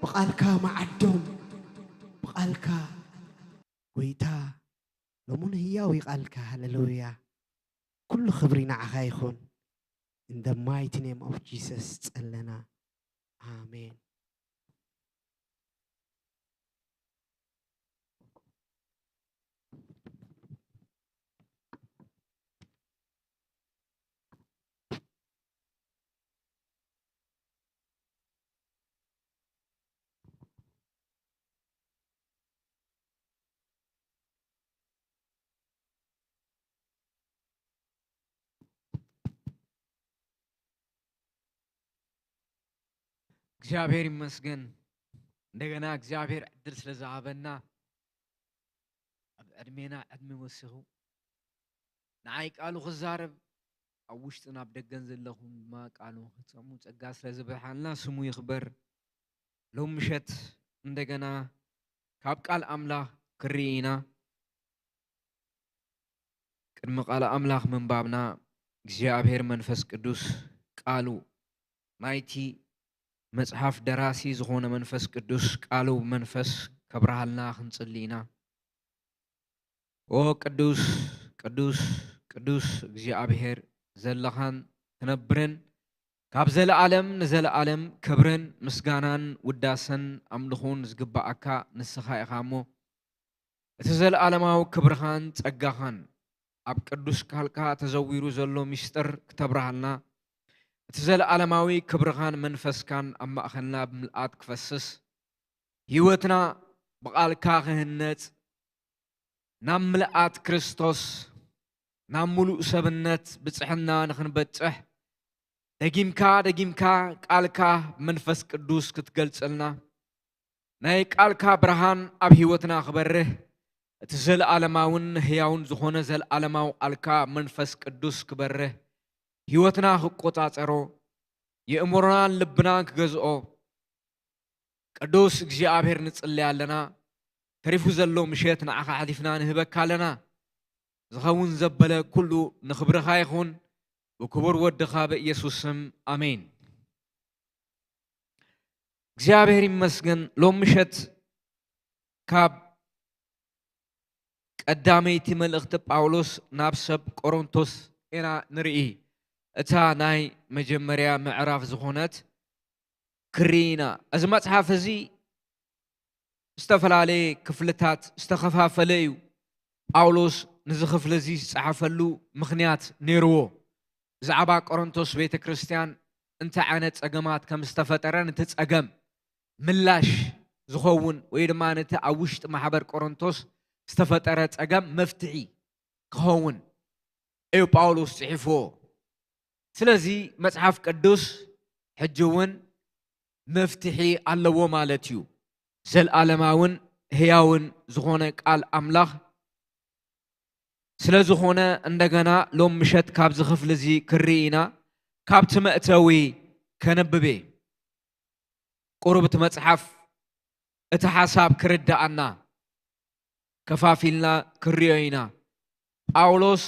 ብቓልካ መዓዶም፣ ብቓልካ ጎይታ ሎሙን ህያው እዩ ቃልካ። ሃሌሉያ። ኩሉ ክብሪ ንዓኻ ይኹን። In the mighty name of Jesus ጸለና። ኣሜን። እግዚኣብሔር ይመስገን። እንደገና እግዚኣብሔር ዕድል ስለ ዝሃበና፣ ኣብ ዕድሜና ዕድመ ወሲኹ ንዓይ ቃሉ ክዛረብ፣ ኣብ ውሽጥን ኣብ ደገን ዘለኹም ድማ ቃሉ ክትሰምዑ ጸጋ ስለ ዝበዝሓልና ስሙ ይኽበር። ሎም ምሸት እንደገና ካብ ቃል ኣምላኽ ክርኢ ኢና። ቅድሚ ቃል ኣምላኽ ምንባብና እግዚኣብሔር መንፈስ ቅዱስ ቃሉ ናይቲ መጽሓፍ ደራሲ ዝኾነ መንፈስ ቅዱስ ቃሉ መንፈስ ከብርሃልና ክንጽሊ ኢና። ኦ ቅዱስ፣ ቅዱስ፣ ቅዱስ እግዚኣብሔር ዘለኻን ትነብርን ካብ ዘለዓለም ንዘለዓለም ክብርን ምስጋናን ውዳሰን ኣምልኹን ዝግብኣካ ንስኻ ኢኻ እሞ፣ እቲ ዘለዓለማዊ ክብርኻን ጸጋኻን ኣብ ቅዱስ ቃልካ ተዘዊሩ ዘሎ ምስጢር ክተብርሃልና፣ እቲ ዘለዓለማዊ ክብርኻን መንፈስካን ኣብ ማእከልና ብምልኣት ክፈስስ፣ ህይወትና ብቓልካ ክህነጽ፣ ናብ ምልኣት ክርስቶስ፣ ናብ ምሉእ ሰብነት ብጽሕና ንኽንበጽሕ፣ ደጊምካ ደጊምካ ቃልካ ብመንፈስ ቅዱስ ክትገልጸልና፣ ናይ ቃልካ ብርሃን ኣብ ህይወትና ክበርህ፣ እቲ ዘለኣለማውን ህያውን ዝኾነ ዘለኣለማዊ ቃልካ መንፈስ ቅዱስ ክበርህ፣ ህይወትና ክቆጻጸሮ፣ የእምሮናን ልብናን ክገዝኦ፣ ቅዱስ እግዚኣብሔር ንጽለይ ኣለና። ተሪፉ ዘሎ ምሸት ንዓኻ ኣሕሊፍና ንህበካ ኣለና። ዝኸውን ዘበለ ኩሉ ንኽብርኻ ይኹን፣ ብክቡር ወድኻ ብኢየሱስ ስም፣ ኣሜን። እግዚኣብሔር ይመስገን። ሎም ምሸት ካብ ቀዳመይቲ መልእኽቲ ጳውሎስ ናብ ሰብ ቆሮንቶስ ኢና ንርኢ። እታ ናይ መጀመርያ ምዕራፍ ዝኾነት ክርኢ ኢና። እዚ መጽሓፍ እዚ ዝተፈላለየ ክፍልታት ዝተኸፋፈለ እዩ። ጳውሎስ ነዚ ክፍሊ እዚ ዝጸሓፈሉ ምኽንያት ነይርዎ። ብዛዕባ ቆሮንቶስ ቤተ ክርስቲያን እንታይ ዓይነት ጸገማት ከም ዝተፈጠረ፣ ነቲ ጸገም ምላሽ ዝኸውን ወይ ድማ ነቲ ኣብ ውሽጢ ማሕበር ቆሮንቶስ ዝተፈጠረ ጸገም መፍትሒ ክኸውን እዩ ጳውሎስ ጽሒፍዎ። ስለዚ መጽሓፍ ቅዱስ ሕጂ እውን መፍትሒ ኣለዎ ማለት እዩ። ዘልኣለማውን ህያውን ዝኾነ ቃል ኣምላኽ ስለ ዝኾነ፣ እንደገና ሎም ምሸት ካብዚ ክፍሊ እዚ ክርኢ ኢና። ካብቲ መእተዊ ከነብብ እየ። ቁሩብ እቲ መጽሓፍ፣ እቲ ሓሳብ ክርድኣና ከፋፊልና ክርእዮ ኢና። ጳውሎስ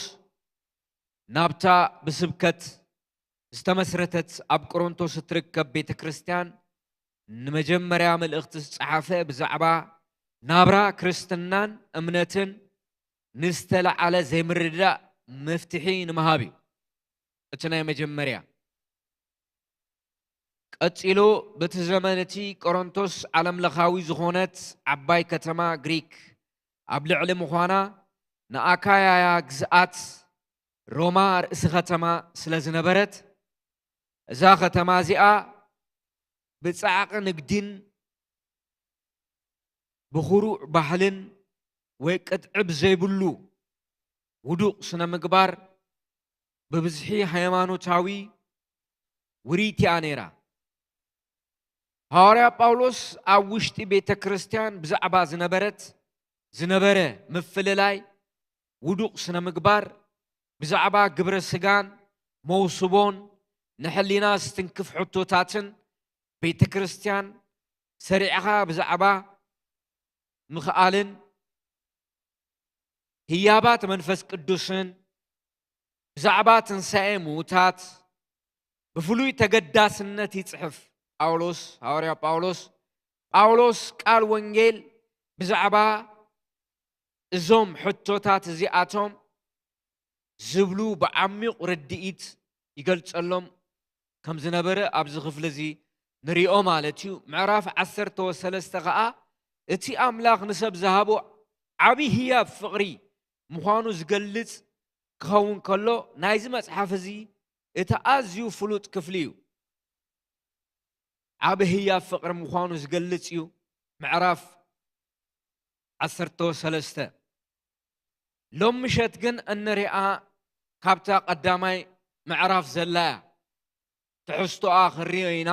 ናብታ ብስብከት ዝተመስረተት ኣብ ቆሮንቶስ እትርከብ ቤተ ክርስቲያን ንመጀመርያ መልእኽቲ ዝጸሓፈ ብዛዕባ ናብራ ክርስትናን እምነትን ንዝተለዓለ ዘይምርድዳእ መፍትሒ ንምሃብ እዩ። እቲ ናይ መጀመርያ። ቀጺሉ፣ በቲ ዘመን እቲ ቆሮንቶስ ዓለምለኻዊ ዝኾነት ዓባይ ከተማ ግሪክ፣ ኣብ ልዕሊ ምዃና ንኣካያያ ግዝኣት ሮማ ርእሲ ከተማ ስለ ዝነበረት፣ እዛ ከተማ እዚኣ ብጻዕቂ ንግዲን ብኹሩዕ ባህልን ወይ ቅጥዒ ብዘይብሉ ውዱቕ ስነ ምግባር ብብዝሒ ሃይማኖታዊ ውርይቲ እያ ነይራ። ሃዋርያ ጳውሎስ ኣብ ውሽጢ ቤተ ክርስቲያን ብዛዕባ ዝነበረት ዝነበረ ምፍልላይ፣ ውዱቕ ስነ ምግባር፣ ብዛዕባ ግብረ ስጋን መውስቦን ንሕሊና ዝትንክፍ ሕቶታትን ቤተ ክርስቲያን ሰሪዕኻ ብዛዕባ ምኽኣልን ህያባት መንፈስ ቅዱስን ብዛዕባ ትንሳኤ ምዉታት ብፍሉይ ተገዳስነት ይጽሕፍ። ጳውሎስ፣ ሃዋርያ ጳውሎስ፣ ጳውሎስ ቃል ወንጌል ብዛዕባ እዞም ሕቶታት እዚኣቶም ዝብሉ ብዓሚቕ ርድኢት ይገልጸሎም ከም ዝነበረ ኣብዚ ክፍሊ እዚ ንሪኦ ማለት እዩ። ምዕራፍ ዓሰርተ ወሰለስተ ኸኣ እቲ ኣምላኽ ንሰብ ዝሃቦ ዓቢ ህያብ ፍቕሪ ምዃኑ ዝገልጽ ክኸውን ከሎ፣ ናይዚ መጽሓፍ እዚ እቲ ኣዝዩ ፍሉጥ ክፍሊ እዩ። ዓቢ ህያብ ፍቕሪ ምዃኑ ዝገልጽ እዩ። ምዕራፍ ዓሰርተ ወሰለስተ። ሎም ምሸት ግን እንሪኣ ካብታ ቀዳማይ ምዕራፍ ዘላ እያ። ትሕዝቶኣ ክንሪኦ ኢና።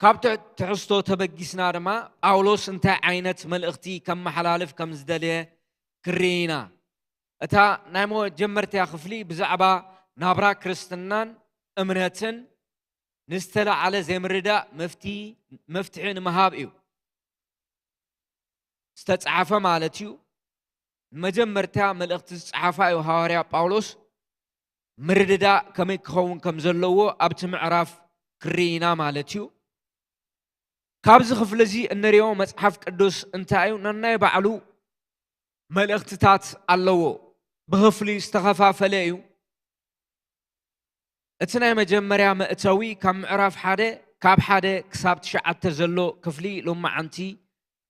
ካብ ትሕ-፣ ትሕዝቶ ተበጊስና ድማ ጳውሎስ እንታይ ዓይነት መልእኽቲ ከመሓላልፍ ከም ዝደለየ ክንርኢ ኢና። እታ ናይ መጀመርትያ ክፍሊ ብዛዕባ ናብራ ክርስትናን እምነትን ንዝተለዓለ ዘይምርዳእ መፍቲ-፣ መፍትሒ ንምሃብ እዩ ዝተጻሕፈ ማለት እዩ። ንመጀመርታ መልእኽቲ ዝጸሓፋ እዩ ሃዋርያ ጳውሎስ። ምርድዳእ ከመይ ክኸውን ከም ዘለዎ ኣብቲ ምዕራፍ ክርኢ ኢና ማለት እዩ። ካብዚ ክፍሊ እዚ እንሪኦ መጽሓፍ ቅዱስ እንታይ እዩ? ነናይ ባዕሉ መልእኽትታት ኣለዎ። ብኽፍሊ ዝተኸፋፈለ እዩ። እቲ ናይ መጀመርያ መእተዊ ካብ ምዕራፍ ሓደ፣ ካብ ሓደ ክሳብ ትሽዓተ ዘሎ ክፍሊ ሎማዓንቲ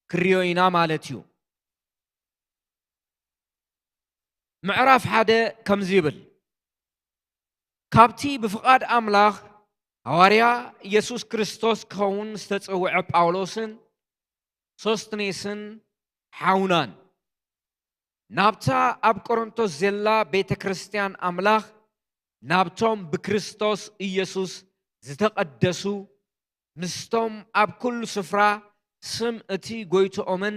ክሪኦ ኢና ማለት እዩ። ምዕራፍ ሓደ ከምዚ ይብል፣ ካብቲ ብፍቓድ ኣምላኽ ሃዋርያ ኢየሱስ ክርስቶስ ክኸውን ዝተጸውዐ ጳውሎስን ሶስትኔስን ሓውናን፣ ናብታ ኣብ ቆሮንቶስ ዘላ ቤተ ክርስቲያን ኣምላኽ፣ ናብቶም ብክርስቶስ ኢየሱስ ዝተቐደሱ፣ ምስቶም ኣብ ኩሉ ስፍራ ስም እቲ ጐይትኦምን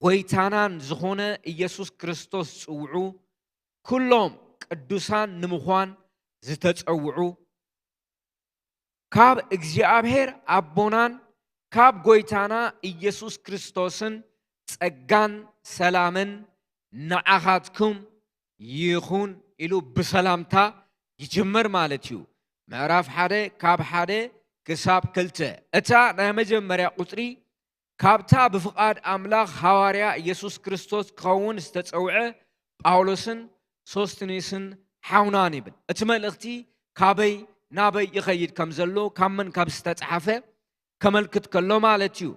ጎይታናን ዝኾነ ኢየሱስ ክርስቶስ ጽውዑ፣ ኩሎም ቅዱሳን ንምዃን ዝተጸውዑ፣ ካብ እግዚኣብሔር ኣቦናን ካብ ጎይታና ኢየሱስ ክርስቶስን ጸጋን ሰላምን ንዓኻትኩም ይኹን ኢሉ ብሰላምታ ይጅምር ማለት እዩ። ምዕራፍ ሓደ ካብ ሓደ ክሳብ ክልተ። እታ ናይ መጀመርያ ቁጽሪ ካብታ ብፍቓድ ኣምላኽ ሃዋርያ ኢየሱስ ክርስቶስ ክኸውን ዝተጸውዐ ጳውሎስን ሶስትኔስን ሓውናን ይብል። እቲ መልእኽቲ ካበይ ናበይ ይኸይድ ከም ዘሎ ካብ መን ካብ ዝተጻሓፈ ከመልክት ከሎ ማለት እዩ።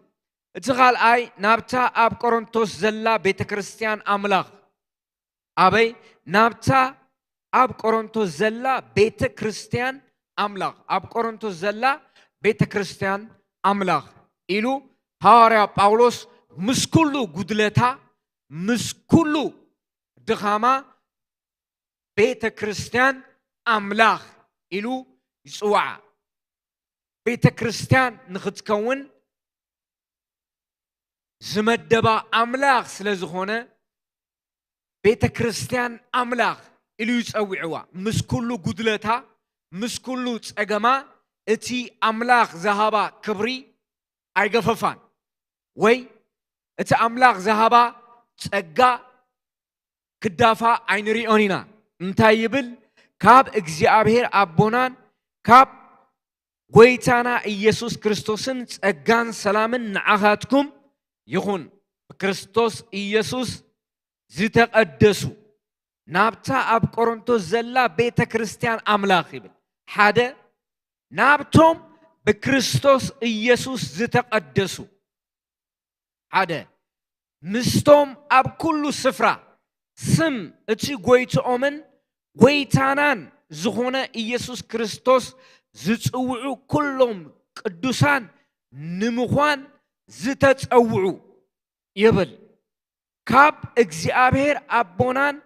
እቲ ካልኣይ ናብታ ኣብ ቆሮንቶስ ዘላ ቤተ ክርስቲያን ኣምላኽ ኣበይ ናብታ ኣብ ቆሮንቶስ ዘላ ቤተ ክርስቲያን ኣምላኽ ኣብ ቆሮንቶስ ዘላ ቤተ ክርስቲያን ኣምላኽ ኢሉ ሃዋርያ ጳውሎስ ምስ ኩሉ ጉድለታ ምስ ኩሉ ድኻማ ቤተ ክርስቲያን ኣምላኽ ኢሉ ይጽውዓ። ቤተ ክርስቲያን ንኽትከውን ዝመደባ ኣምላኽ ስለ ዝኾነ ቤተ ክርስቲያን ኣምላኽ ኢሉ ይጸውዕዋ። ምስ ኩሉ ጉድለታ፣ ምስ ኩሉ ጸገማ እቲ ኣምላኽ ዝሃባ ክብሪ ኣይገፈፋን ወይ እቲ ኣምላኽ ዝሃባ ጸጋ ክዳፋ ኣይንሪኦን ኢና። እንታይ ይብል? ካብ እግዚኣብሔር ኣቦናን ካብ ጎይታና ኢየሱስ ክርስቶስን ጸጋን ሰላምን ንዓኻትኩም ይኹን። ብክርስቶስ ኢየሱስ ዝተቐደሱ ናብታ ኣብ ቆሮንቶስ ዘላ ቤተ ክርስቲያን ኣምላኽ ይብል። ሓደ ናብቶም ብክርስቶስ ኢየሱስ ዝተቐደሱ ሓደ ምስቶም ኣብ ኩሉ ስፍራ ስም እቲ ጎይትኦምን ጎይታናን ዝኾነ ኢየሱስ ክርስቶስ ዝጽውዑ ኩሎም ቅዱሳን ንምዃን ዝተጸውዑ ይብል። ካብ እግዚኣብሔር ኣቦናን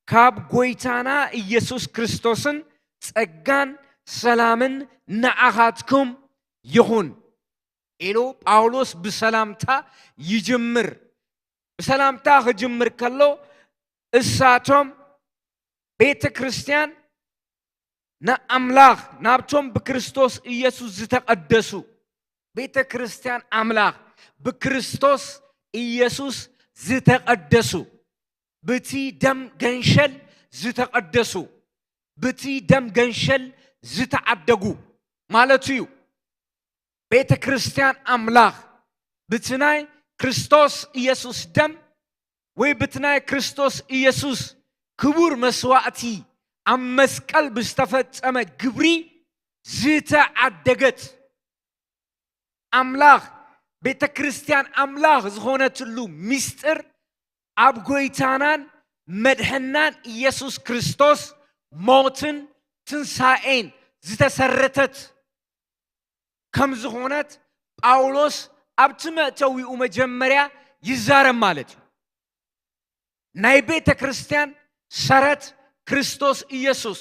ካብ ጎይታና ኢየሱስ ክርስቶስን ጸጋን ሰላምን ንዓኻትኩም ይኹን ኢሉ ጳውሎስ ብሰላምታ ይጅምር። ብሰላምታ ክጅምር ከሎ እሳቶም ቤተ ክርስቲያን ንኣምላኽ ናብቶም ብክርስቶስ ኢየሱስ ዝተቐደሱ ቤተ ክርስቲያን ኣምላኽ ብክርስቶስ ኢየሱስ ዝተቐደሱ ብቲ ደም ገንሸል ዝተቐደሱ ብቲ ደም ገንሸል ዝተዓደጉ ማለቱ እዩ። ቤተ ክርስቲያን ኣምላኽ ብቲ ናይ ክርስቶስ ኢየሱስ ደም ወይ ብቲ ናይ ክርስቶስ ኢየሱስ ክቡር መስዋእቲ ኣብ መስቀል ብዝተፈጸመ ግብሪ ዝተዓደገት ኣምላኽ ቤተ ክርስቲያን ኣምላኽ ዝኾነትሉ ምስጢር ኣብ ጎይታናን መድሕናን ኢየሱስ ክርስቶስ ሞትን ትንሳኤን ዝተሰረተት ከም ዝኾነት ጳውሎስ ኣብቲ መእተዊኡ መጀመርያ ይዛረብ ማለት እዩ። ናይ ቤተ ክርስቲያን ሰረት ክርስቶስ ኢየሱስ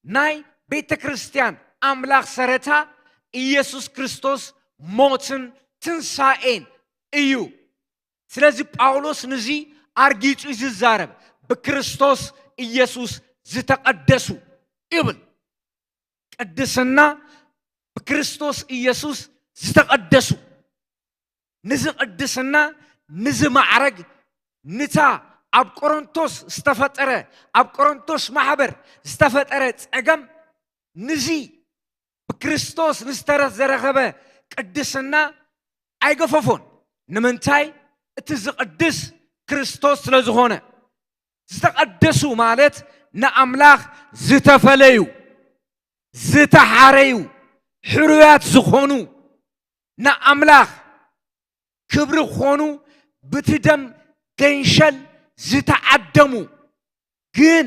ናይ ቤተ ክርስቲያን ኣምላኽ ሰረታ ኢየሱስ ክርስቶስ ሞትን ትንሳኤን እዩ። ስለዚ ጳውሎስ ንዚ ኣርጊጹ እዩ ዝዛረብ። ብክርስቶስ ኢየሱስ ዝተቐደሱ ይብል። ቅድስና ብክርስቶስ ኢየሱስ ዝተቐደሱ ንዚ ቅድስና ንዚ ማዕረግ ንታ ኣብ ቆሮንቶስ ዝተፈጠረ ኣብ ቆሮንቶስ ማሕበር ዝተፈጠረ ጸገም ንዚ ብክርስቶስ ንዝተረዘረኸበ ቅድስና ኣይገፈፎን። ንምንታይ? እቲ ዝቕድስ ክርስቶስ ስለ ዝኾነ። ዝተቐደሱ ማለት ንኣምላኽ ዝተፈለዩ፣ ዝተሓረዩ፣ ሕሩያት ዝኾኑ፣ ንኣምላኽ ክብሪ ክኾኑ ብቲ ደም ገንሸል ዝተዓደሙ። ግን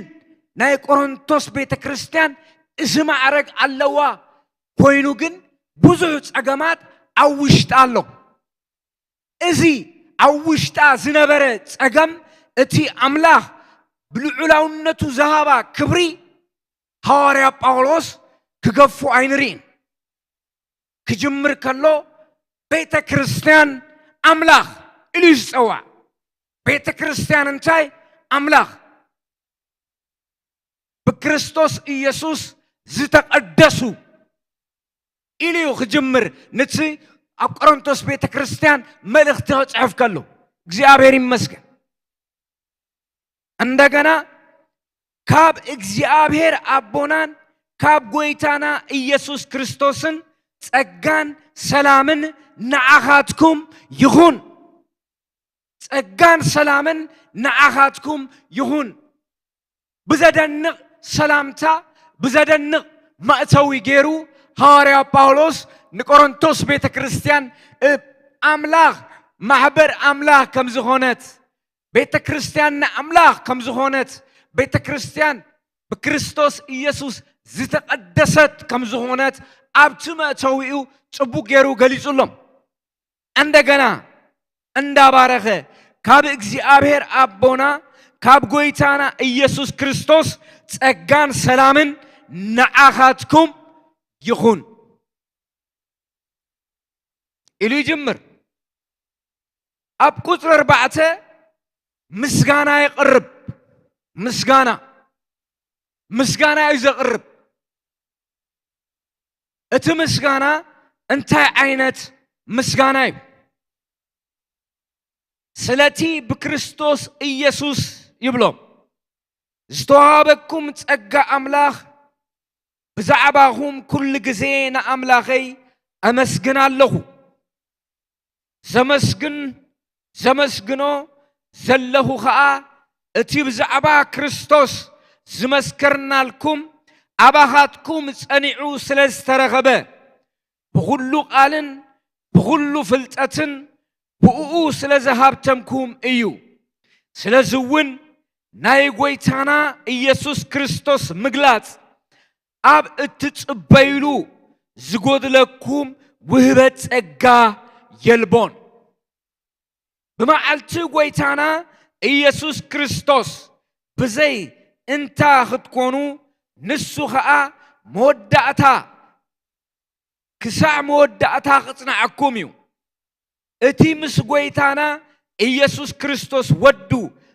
ናይ ቆሮንቶስ ቤተ ክርስቲያን እዚ ማዕረግ ኣለዋ ኮይኑ ግን ብዙሕ ጸገማት ኣብ ውሽጣ ኣሎ። እዚ ኣብ ውሽጣ ዝነበረ ጸገም እቲ ኣምላኽ ብልዑላውነቱ ዝሃባ ክብሪ ሃዋርያ ጳውሎስ ክገፉ ኣይንርእን። ክጅምር ከሎ ቤተ ክርስቲያን ኣምላኽ ኢሉ እዩ ዝጸዋዕ። ቤተ ክርስቲያን እንታይ? ኣምላኽ። ብክርስቶስ ኢየሱስ ዝተቐደሱ ኢሉ እዩ ክጅምር። ነቲ ኣብ ቆሮንቶስ ቤተ ክርስቲያን መልእኽቲ ክጽሕፍ ከሎ እግዚኣብሔር ይመስገን። እንደገና ካብ እግዚኣብሔር ኣቦናን ካብ ጎይታና ኢየሱስ ክርስቶስን ጸጋን ሰላምን ንዓኻትኩም ይኹን። ጸጋን ሰላምን ንዓኻትኩም ይኹን። ብዘደንቕ ሰላምታ፣ ብዘደንቕ መእተዊ ገይሩ ሃዋርያ ጳውሎስ ንቆሮንቶስ ቤተ ክርስቲያን፣ እ፣ ኣምላኽ፣ ማሕበር ኣምላኽ ከም ዝኾነት፣ ቤተ ክርስቲያን ንኣምላኽ ከም ዝኾነት፣ ቤተ ክርስቲያን ብክርስቶስ ኢየሱስ ዝተቐደሰት ከም ዝኾነት ኣብቲ መእተዊኡ ጽቡቕ ገይሩ ገሊጹሎም። እንደገና እንዳባረኸ ካብ እግዚኣብሔር ኣቦና ካብ ጎይታና ኢየሱስ ክርስቶስ ጸጋን ሰላምን ንዓኻትኩም ይኹን ኢሉ ይጅምር። ኣብ ቁጽሪ ኣርባዕተ ምስጋና የቕርብ። ምስጋና፣ ምስጋና እዩ ዘቕርብ። እቲ ምስጋና እንታይ ዓይነት ምስጋና እዩ? ስለቲ ብክርስቶስ ኢየሱስ ይብሎም፣ ዝተዋሃበኩም ጸጋ ኣምላኽ ብዛዕባኹም ኩሉ ግዜ ንኣምላኸይ ኣመስግን ኣለኹ። ዘመስግን፣ ዘመስግኖ ዘለኹ ኸኣ እቲ ብዛዕባ ክርስቶስ ዝመስከርናልኩም ኣባኻትኩም ጸኒዑ ስለ ዝተረኸበ፣ ብኹሉ ቃልን ብኹሉ ፍልጠትን ብእኡ ስለ ዝሃብተምኩም እዩ። ስለዚ እውን ናይ ጐይታና ኢየሱስ ክርስቶስ ምግላጽ ኣብ እትጽበዩሉ ዝጎድለኩም ውህበት ጸጋ የልቦን። ብመዓልቲ ጐይታና ኢየሱስ ክርስቶስ ብዘይ እንታ ክትኮኑ፣ ንሱ ኸኣ መወዳእታ፣ ክሳዕ መወዳእታ ክጽንዓኩም እዩ። እቲ ምስ ጐይታና ኢየሱስ ክርስቶስ ወዱ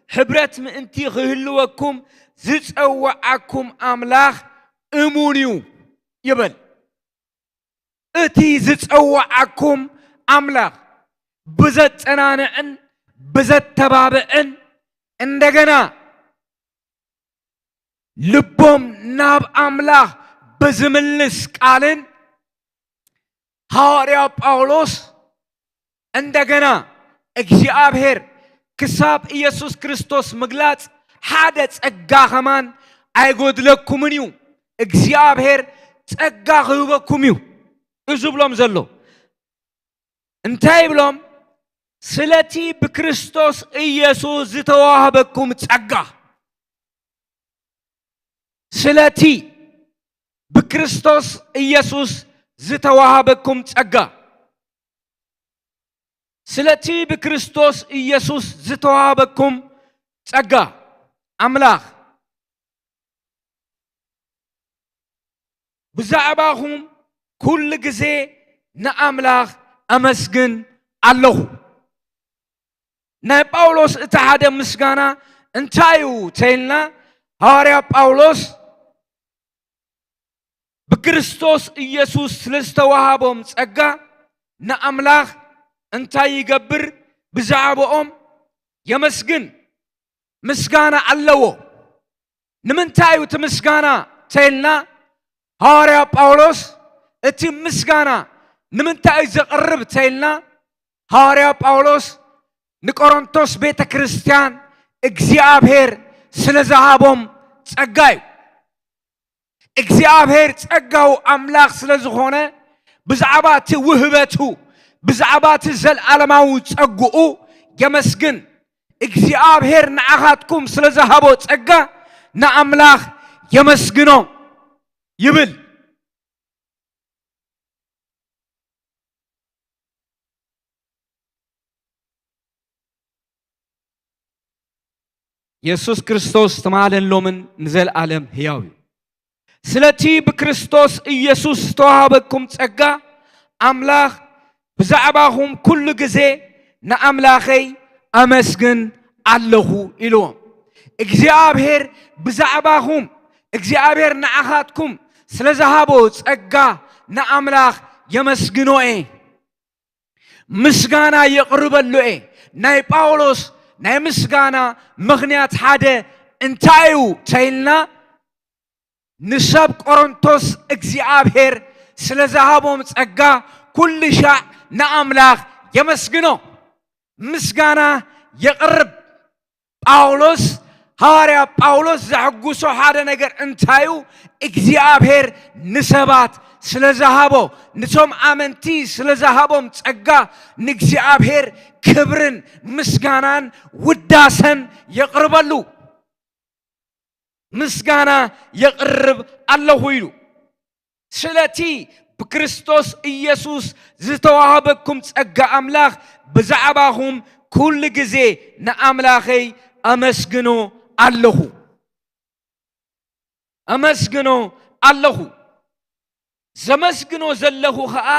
ሕብረት ምእንቲ ክህልወኩም ዝጸውዓኩም ኣምላኽ እሙን እዩ ይብል። እቲ ዝጸውዓኩም ኣምላኽ ብዘጸናንዕን ብዘተባብዕን እንደገና ልቦም ናብ ኣምላኽ ብዝምልስ ቃልን ሃዋርያ ጳውሎስ እንደገና እግዚኣብሔር ክሳብ ኢየሱስ ክርስቶስ ምግላጽ ሓደ ጸጋ ከማን ኣይጎድለኩምን እዩ። እግዚኣብሔር ጸጋ ክህበኩም እዩ እዩ ዝብሎም ዘሎ። እንታይ ይብሎም? ስለቲ ብክርስቶስ ኢየሱስ ዝተዋህበኩም ጸጋ። ስለቲ ብክርስቶስ ኢየሱስ ዝተዋህበኩም ጸጋ። ስለቲ ብክርስቶስ ኢየሱስ ዝተዋህበኩም ጸጋ ኣምላኽ ብዛዕባኹም ኩሉ ግዜ ንኣምላኽ ኣመስግን ኣለኹ። ናይ ጳውሎስ እቲ ሓደ ምስጋና እንታይ እዩ ተይልና፣ ሃዋርያ ጳውሎስ ብክርስቶስ ኢየሱስ ስለ ዝተዋሃቦም ጸጋ ንኣምላኽ እንታይ ይገብር? ብዛዕባኦም የመስግን። ምስጋና ኣለዎ። ንምንታይ እዩ እቲ ምስጋና ተይልና፣ ሃዋርያ ጳውሎስ እቲ ምስጋና ንምንታይ እዩ ዘቕርብ ተይልና፣ ሃዋርያ ጳውሎስ ንቆሮንቶስ ቤተ ክርስቲያን እግዚኣብሔር ስለ ዝሃቦም ጸጋ እዩ። እግዚኣብሔር ጸጋው ኣምላኽ ስለ ዝኾነ፣ ብዛዕባ እቲ ውህበቱ፣ ብዛዕባ እቲ ዘልዓለማዊ ጸግኡ የመስግን። እግዚኣብሔር ንዓኻትኩም ስለ ዝሃቦ ጸጋ ንኣምላኽ የመስግኖ ይብል። የሱስ ክርስቶስ ትማልን ሎምን ንዘለኣለም ህያው እዩ። ስለቲ ብክርስቶስ ኢየሱስ ዝተዋሃበኩም ጸጋ ኣምላኽ ብዛዕባኹም ኩሉ ግዜ ንኣምላኸይ ኣመስግን ኣለኹ ኢልዎም። እግዚኣብሔር ብዛዕባኹም እግዚኣብሔር ንዓኻትኩም ስለ ዝሃቦ ጸጋ ንኣምላኽ የመስግኖ እየ። ምስጋና የቕርበሉ እየ። ናይ ጳውሎስ ናይ ምስጋና ምኽንያት ሓደ እንታይ እዩ ተይልና ንሰብ ቆሮንቶስ እግዚኣብሔር ስለ ዝሃቦም ጸጋ ኩሉ ሻዕ ንኣምላኽ የመስግኖ። ምስጋና የቕርብ። ጳውሎስ ሃዋርያ ጳውሎስ ዘሐጉሶ ሓደ ነገር እንታይ እዩ እግዚኣብሔር ንሰባት ስለ ዝሃቦ ንቶም ኣመንቲ ስለ ዝሃቦም ጸጋ ንእግዚኣብሔር ክብርን ምስጋናን ውዳሰን የቕርበሉ። ምስጋና የቕርብ ኣለኹ ኢሉ። ስለቲ ብክርስቶስ ኢየሱስ ዝተዋህበኩም ጸጋ ኣምላኽ ብዛዕባኹም ኩሉ ግዜ ንኣምላኸይ ኣመስግኖ ኣለኹ። ኣመስግኖ ኣለኹ። ዘመስግኖ ዘለኹ ኸኣ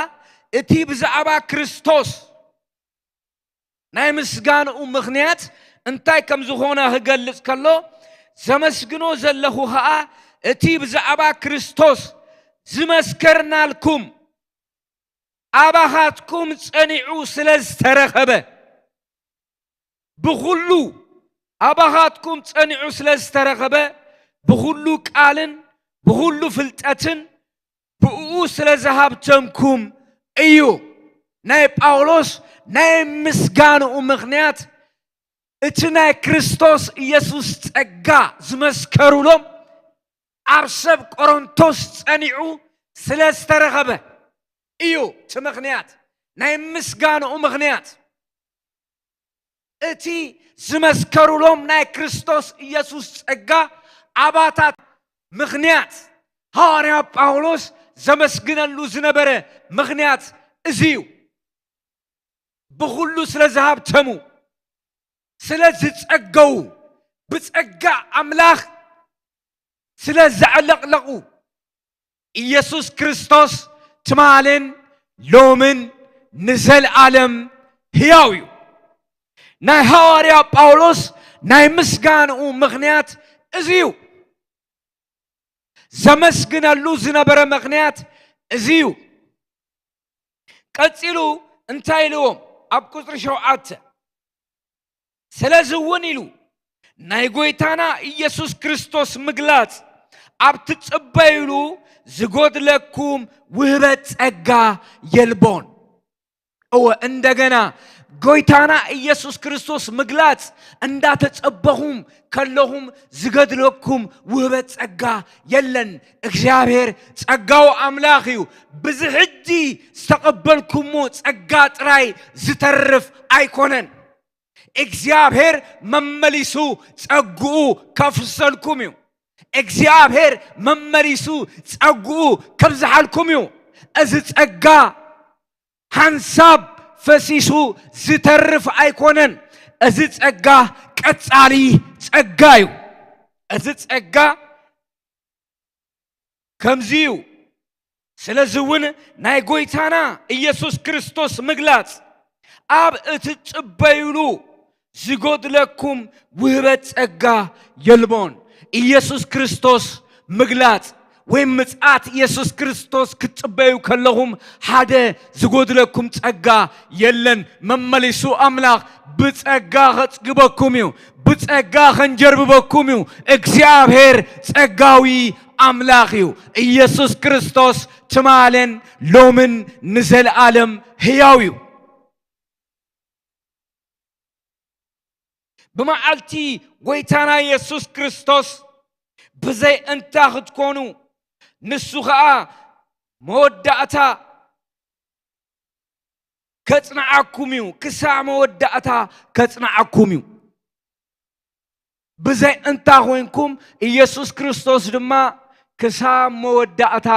እቲ ብዛዕባ ክርስቶስ ናይ ምስጋንኡ ምኽንያት እንታይ ከም ዝኾነ ክገልጽ ከሎ ዘመስግኖ ዘለኹ ኸኣ እቲ ብዛዕባ ክርስቶስ ዝመስከርናልኩም ኣባኻትኩም ጸኒዑ ስለ ዝተረኸበ ብኹሉ ኣባኻትኩም ጸኒዑ ስለ ዝተረኸበ ብኹሉ ቃልን ብኹሉ ፍልጠትን ብእኡ ስለ ዝሃብተምኩም እዩ። ናይ ጳውሎስ ናይ ምስጋንኡ ምኽንያት እቲ ናይ ክርስቶስ ኢየሱስ ጸጋ ዝመስከሩሎም ኣብ ሰብ ቆሮንቶስ ጸኒዑ ስለ ዝተረኸበ እዩ። እቲ ምኽንያት ናይ ምስጋንኡ ምኽንያት እቲ ዝመስከሩሎም ናይ ክርስቶስ ኢየሱስ ጸጋ ኣባታት ምኽንያት ሃዋርያ ጳውሎስ ዘመስግነሉ ዝነበረ ምኽንያት እዚ እዩ። ብኹሉ ስለ ዝሃብተሙ ስለ ዝጸገዉ ብጸጋ ኣምላኽ ስለ ዘዕለቕለቑ ኢየሱስ ክርስቶስ ትማልን ሎምን ንዘለኣለም ህያው እዩ። ናይ ሃዋርያ ጳውሎስ ናይ ምስጋንኡ ምኽንያት እዚ እዩ። ዘመስግነሉ ዝነበረ ምኽንያት እዚ እዩ። ቀጺሉ እንታይ ኢልዎም ኣብ ቁጽሪ ሸውዓተ ስለዚ እውን ኢሉ ናይ ጎይታና ኢየሱስ ክርስቶስ ምግላጽ ኣብ ትጽበዩሉ ዝጎድለኩም ውህበት ጸጋ የልቦን። እወ እንደገና ጎይታና ኢየሱስ ክርስቶስ ምግላጽ እንዳተጸበኹም ከለኹም ዝገድለኩም ውህበት ጸጋ የለን። እግዚኣብሔር ጸጋው ኣምላኽ እዩ። ብዚ ሕጂ ዝተቐበልኩሞ ጸጋ ጥራይ ዝተርፍ ኣይኮነን። እግዚኣብሔር መመሊሱ ጸግኡ ከፍሰልኩም እዩ። እግዚኣብሔር መመሊሱ ጸግኡ ከብዝሓልኩም እዩ። እዚ ጸጋ ሓንሳብ ፈሲሱ ዝተርፍ ኣይኮነን። እዚ ጸጋ ቀጻሊ ጸጋ እዩ። እዚ ጸጋ ከምዚ እዩ። ስለዚ እውን ናይ ጎይታና ኢየሱስ ክርስቶስ ምግላጽ ኣብ እትጽበዩሉ ዝጎድለኩም ውህበት ጸጋ የልቦን። ኢየሱስ ክርስቶስ ምግላጽ ወይ ምጽኣት ኢየሱስ ክርስቶስ ክትጽበዩ ከለኹም ሓደ ዝጎድለኩም ጸጋ የለን። መመሊሱ ኣምላኽ ብጸጋ ከጽግበኩም እዩ። ብጸጋ ከንጀርብበኩም እዩ። እግዚኣብሔር ጸጋዊ ኣምላኽ እዩ። ኢየሱስ ክርስቶስ ትማልን ሎምን ንዘለኣለም ህያው እዩ። ብመዓልቲ ጎይታና የሱስ ክርስቶስ ብዘይ እንታ ክትኮኑ ንሱ ኸኣ መወዳእታ ከጽንዓኩም እዩ። ክሳዕ መወዳእታ ከጽንዓኩም እዩ። ብዘይ እንታ ኮይንኩም ኢየሱስ ክርስቶስ ድማ ክሳብ መወዳእታ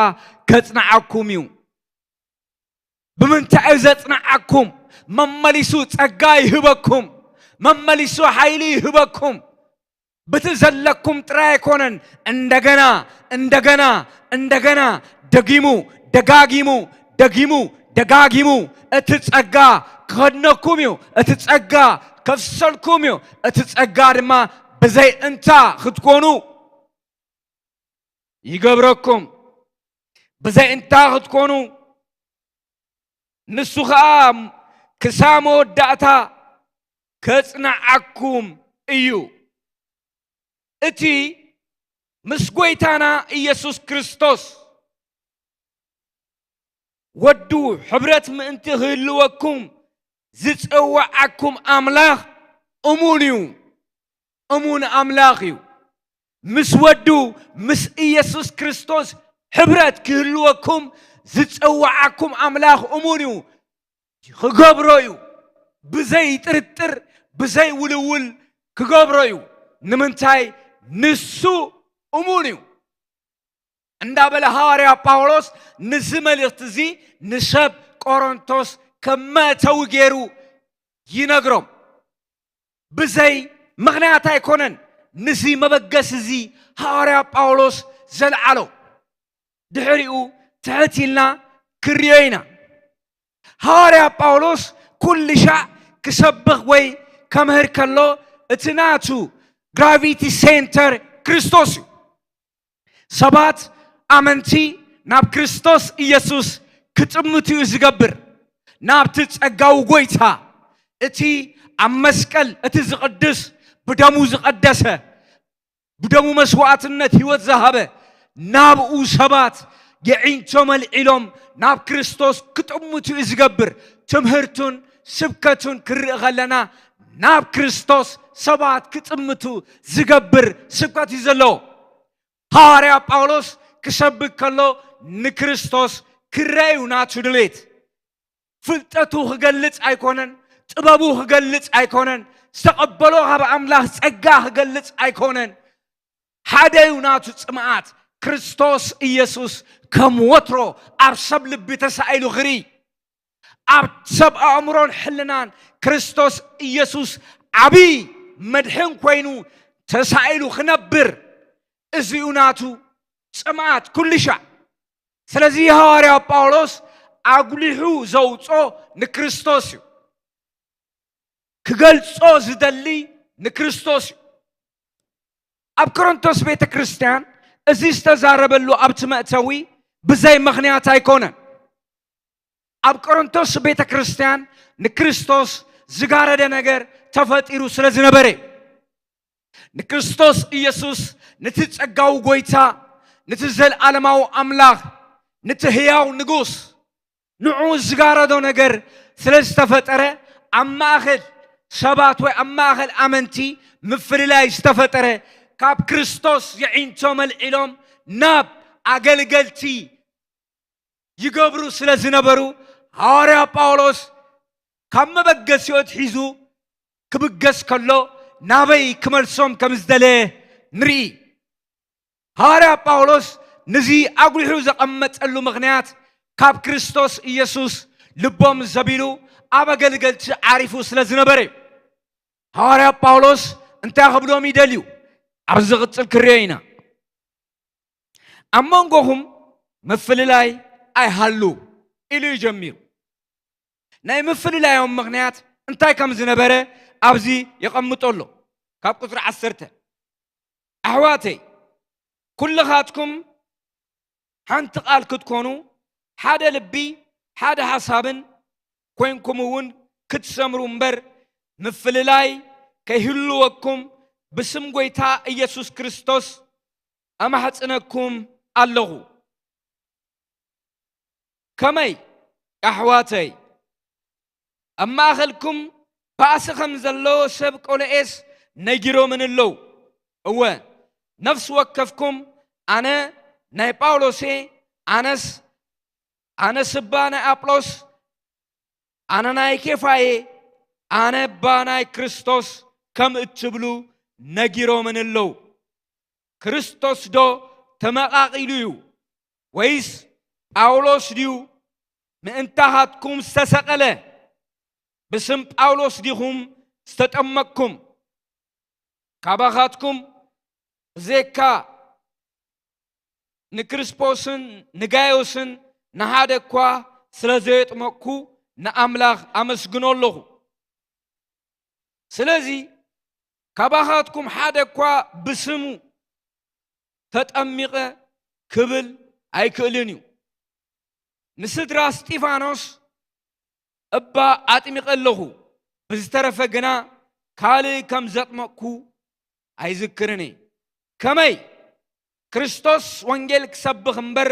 ከጽንዓኩም እዩ። ብምንታይ እዩ ዘጽንዓኩም? መመሊሱ ጸጋ ይህበኩም። መመሊሱ ሓይሊ ይህበኩም። ብቲ ዘለኩም ጥራይ ኣይኮነን። እንደገና እንደገና እንደገና ደጊሙ ደጋጊሙ ደጊሙ ደጋጊሙ እቲ ጸጋ ክኸድነኩም እዩ። እቲ ጸጋ ከፍስሰልኩም እዩ። እቲ ጸጋ ድማ ብዘይ እንታ ክትኮኑ ይገብረኩም። ብዘይ እንታ ክትኮኑ፣ ንሱ ኸኣ ክሳብ መወዳእታ ከጽንዓኩም እዩ። እቲ ምስ ጐይታና ኢየሱስ ክርስቶስ ወዱ ሕብረት ምእንቲ ክህልወኩም ዝጸውዓኩም ኣምላኽ እሙን እዩ። እሙን ኣምላኽ እዩ። ምስ ወዱ ምስ ኢየሱስ ክርስቶስ ሕብረት ክህልወኩም ዝጸውዓኩም ኣምላኽ እሙን እዩ። ክገብሮ እዩ። ብዘይ ጥርጥር፣ ብዘይ ውልውል ክገብሮ እዩ። ንምንታይ? ንሱ እሙን እዩ። እንዳበለ ሃዋርያ ጳውሎስ ንዚ መልእኽቲ እዚ ንሰብ ቆሮንቶስ ከም መእተዊ ገይሩ ይነግሮም። ብዘይ ምኽንያት ኣይኮነን ንዚ መበገሲ እዚ ሃዋርያ ጳውሎስ ዘልዓሎ። ድሕሪኡ ትሕት ኢልና ክርእዮ ኢና። ሃዋርያ ጳውሎስ ኩሉ ሻዕ ክሰብኽ ወይ ከምህር ከሎ እቲ ናቱ ግራቪቲ ሴንተር ክርስቶስ እዩ። ሰባት ኣመንቲ ናብ ክርስቶስ ኢየሱስ ክጥምቱ እዩ ዝገብር። ናብቲ ጸጋዊ ጐይታ፣ እቲ ኣብ መስቀል እቲ ዝቕድስ፣ ብደሙ ዝቐደሰ፣ ብደሙ መስዋዕትነት ህይወት ዝሃበ፣ ናብኡ ሰባት የዒንቶም ኣልዒሎም ናብ ክርስቶስ ክጥምቱ እዩ ዝገብር። ትምህርቱን ስብከቱን ክርኢ ከለና ናብ ክርስቶስ ሰባት ክጥምቱ ዝገብር ስብከት እዩ ዘለዎ። ሃዋርያ ጳውሎስ ክሰብክ ከሎ ንክርስቶስ ክረአ እዩ ናቱ ድሌት። ፍልጠቱ ክገልጽ ኣይኮነን፣ ጥበቡ ክገልጽ ኣይኮነን፣ ዝተቐበሎ ካብ ኣምላኽ ጸጋ ክገልጽ ኣይኮነን። ሓደ እዩ ናቱ ጽምኣት፣ ክርስቶስ ኢየሱስ ከም ወትሮ ኣብ ሰብ ልቢ ተሳኢሉ ክርኢ፣ ኣብ ሰብ ኣእምሮን ሕልናን ክርስቶስ ኢየሱስ ዓብዪ መድሕን ኮይኑ ተሳኢሉ ክነብር፣ እዚኡ ናቱ ጽምኣት ኩሉ ሻዕ። ስለዚ ሃዋርያ ጳውሎስ ኣጉሊሑ ዘውጾ ንክርስቶስ እዩ። ክገልጾ ዝደሊ ንክርስቶስ እዩ። ኣብ ቆሮንቶስ ቤተ ክርስቲያን እዚ ዝተዛረበሉ ኣብቲ መእተዊ ብዘይ ምኽንያት ኣይኮነን። ኣብ ቆሮንቶስ ቤተ ክርስቲያን ንክርስቶስ ዝጋረደ ነገር ተፈጢሩ ስለ ዝነበረ እዩ። ንክርስቶስ ኢየሱስ፣ ነቲ ጸጋዊ ጐይታ፣ ነቲ ዘለኣለማዊ ኣምላኽ፣ ነቲ ህያው ንጉስ፣ ንዑ ዝጋረዶ ነገር ስለ ዝተፈጠረ፣ ኣብ ማእከል ሰባት ወይ ኣብ ማእከል ኣመንቲ ምፍልላይ ዝተፈጠረ፣ ካብ ክርስቶስ የዒንቶም ኣልዒሎም ናብ ኣገልገልቲ ይገብሩ ስለ ዝነበሩ፣ ሃዋርያ ጳውሎስ ካብ መበገሲኡ ኣትሒዙ ክብገስ ከሎ፣ ናበይ ክመልሶም ከም ዝደለየ ንርኢ። ሃዋርያ ጳውሎስ ነዚ ኣጉሊሑ ዘቐመጠሉ ምኽንያት፣ ካብ ክርስቶስ ኢየሱስ ልቦም ዘቢሉ ኣብ ኣገልገልቲ ዓሪፉ ስለ ዝነበረ እዩ። ሃዋርያ ጳውሎስ እንታይ ክብሎም ይደልዩ? ኣብ ዝቕጽል ክርእዮ ኢና። ኣብ መንጎኹም ምፍልላይ ኣይሃሉ ኢሉ እዩ ጀሚሩ። ናይ ምፍልላዮም ምኽንያት እንታይ ከም ዝነበረ ኣብዚ የቐምጦ ኣሎ። ካብ ቁጽሪ ዓሰርተ፣ ኣሕዋተይ፣ ኩልኻትኩም ሓንቲ ቃል ክትኮኑ፣ ሓደ ልቢ፣ ሓደ ሓሳብን ኮይንኩም እውን ክትሰምሩ እምበር፣ ምፍልላይ ከይህልወኩም ብስም ጐይታ ኢየሱስ ክርስቶስ ኣማሕጽነኩም ኣለኹ። ከመይ ኣሕዋተይ? ኣብ ማእከልኩም ባእሲ ከም ዘሎ ሰብ ቆልዔስ ነጊሮምን ኣለዉ። እወ፣ ነፍሲ ወከፍኩም፣ ኣነ ናይ ጳውሎስ እየ፣ ኣነስ፣ ኣነስ እባ ናይ ኣጵሎስ፣ ኣነ ናይ ኬፋ እየ፣ ኣነ እባ ናይ ክርስቶስ ከም እትብሉ ነጊሮምን ኣለዉ። ክርስቶስ ዶ ተመቓቒሉ እዩ? ወይስ ጳውሎስ ድዩ ምእንታኻትኩም ዝተሰቐለ? ብስም ጳውሎስ ዲኹም ዝተጠመቅኩም? ካባኻትኩም ብዘይካ ንክርስፖስን ንጋዮስን ንሓደ እኳ ስለ ዘየጥመቅኩ ንኣምላኽ ኣመስግኖ ኣለኹ። ስለዚ ካባኻትኩም ሓደ እኳ ብስሙ ተጠሚቐ ክብል ኣይክእልን እዩ። ንስድራ እስጢፋኖስ እባ ኣጥሚቐ ኣለኹ፣ ብዝተረፈ ግና ካልእ ከም ዘጥመቕኩ ኣይዝክርን እየ። ከመይ? ክርስቶስ ወንጌል ክሰብኽ እምበር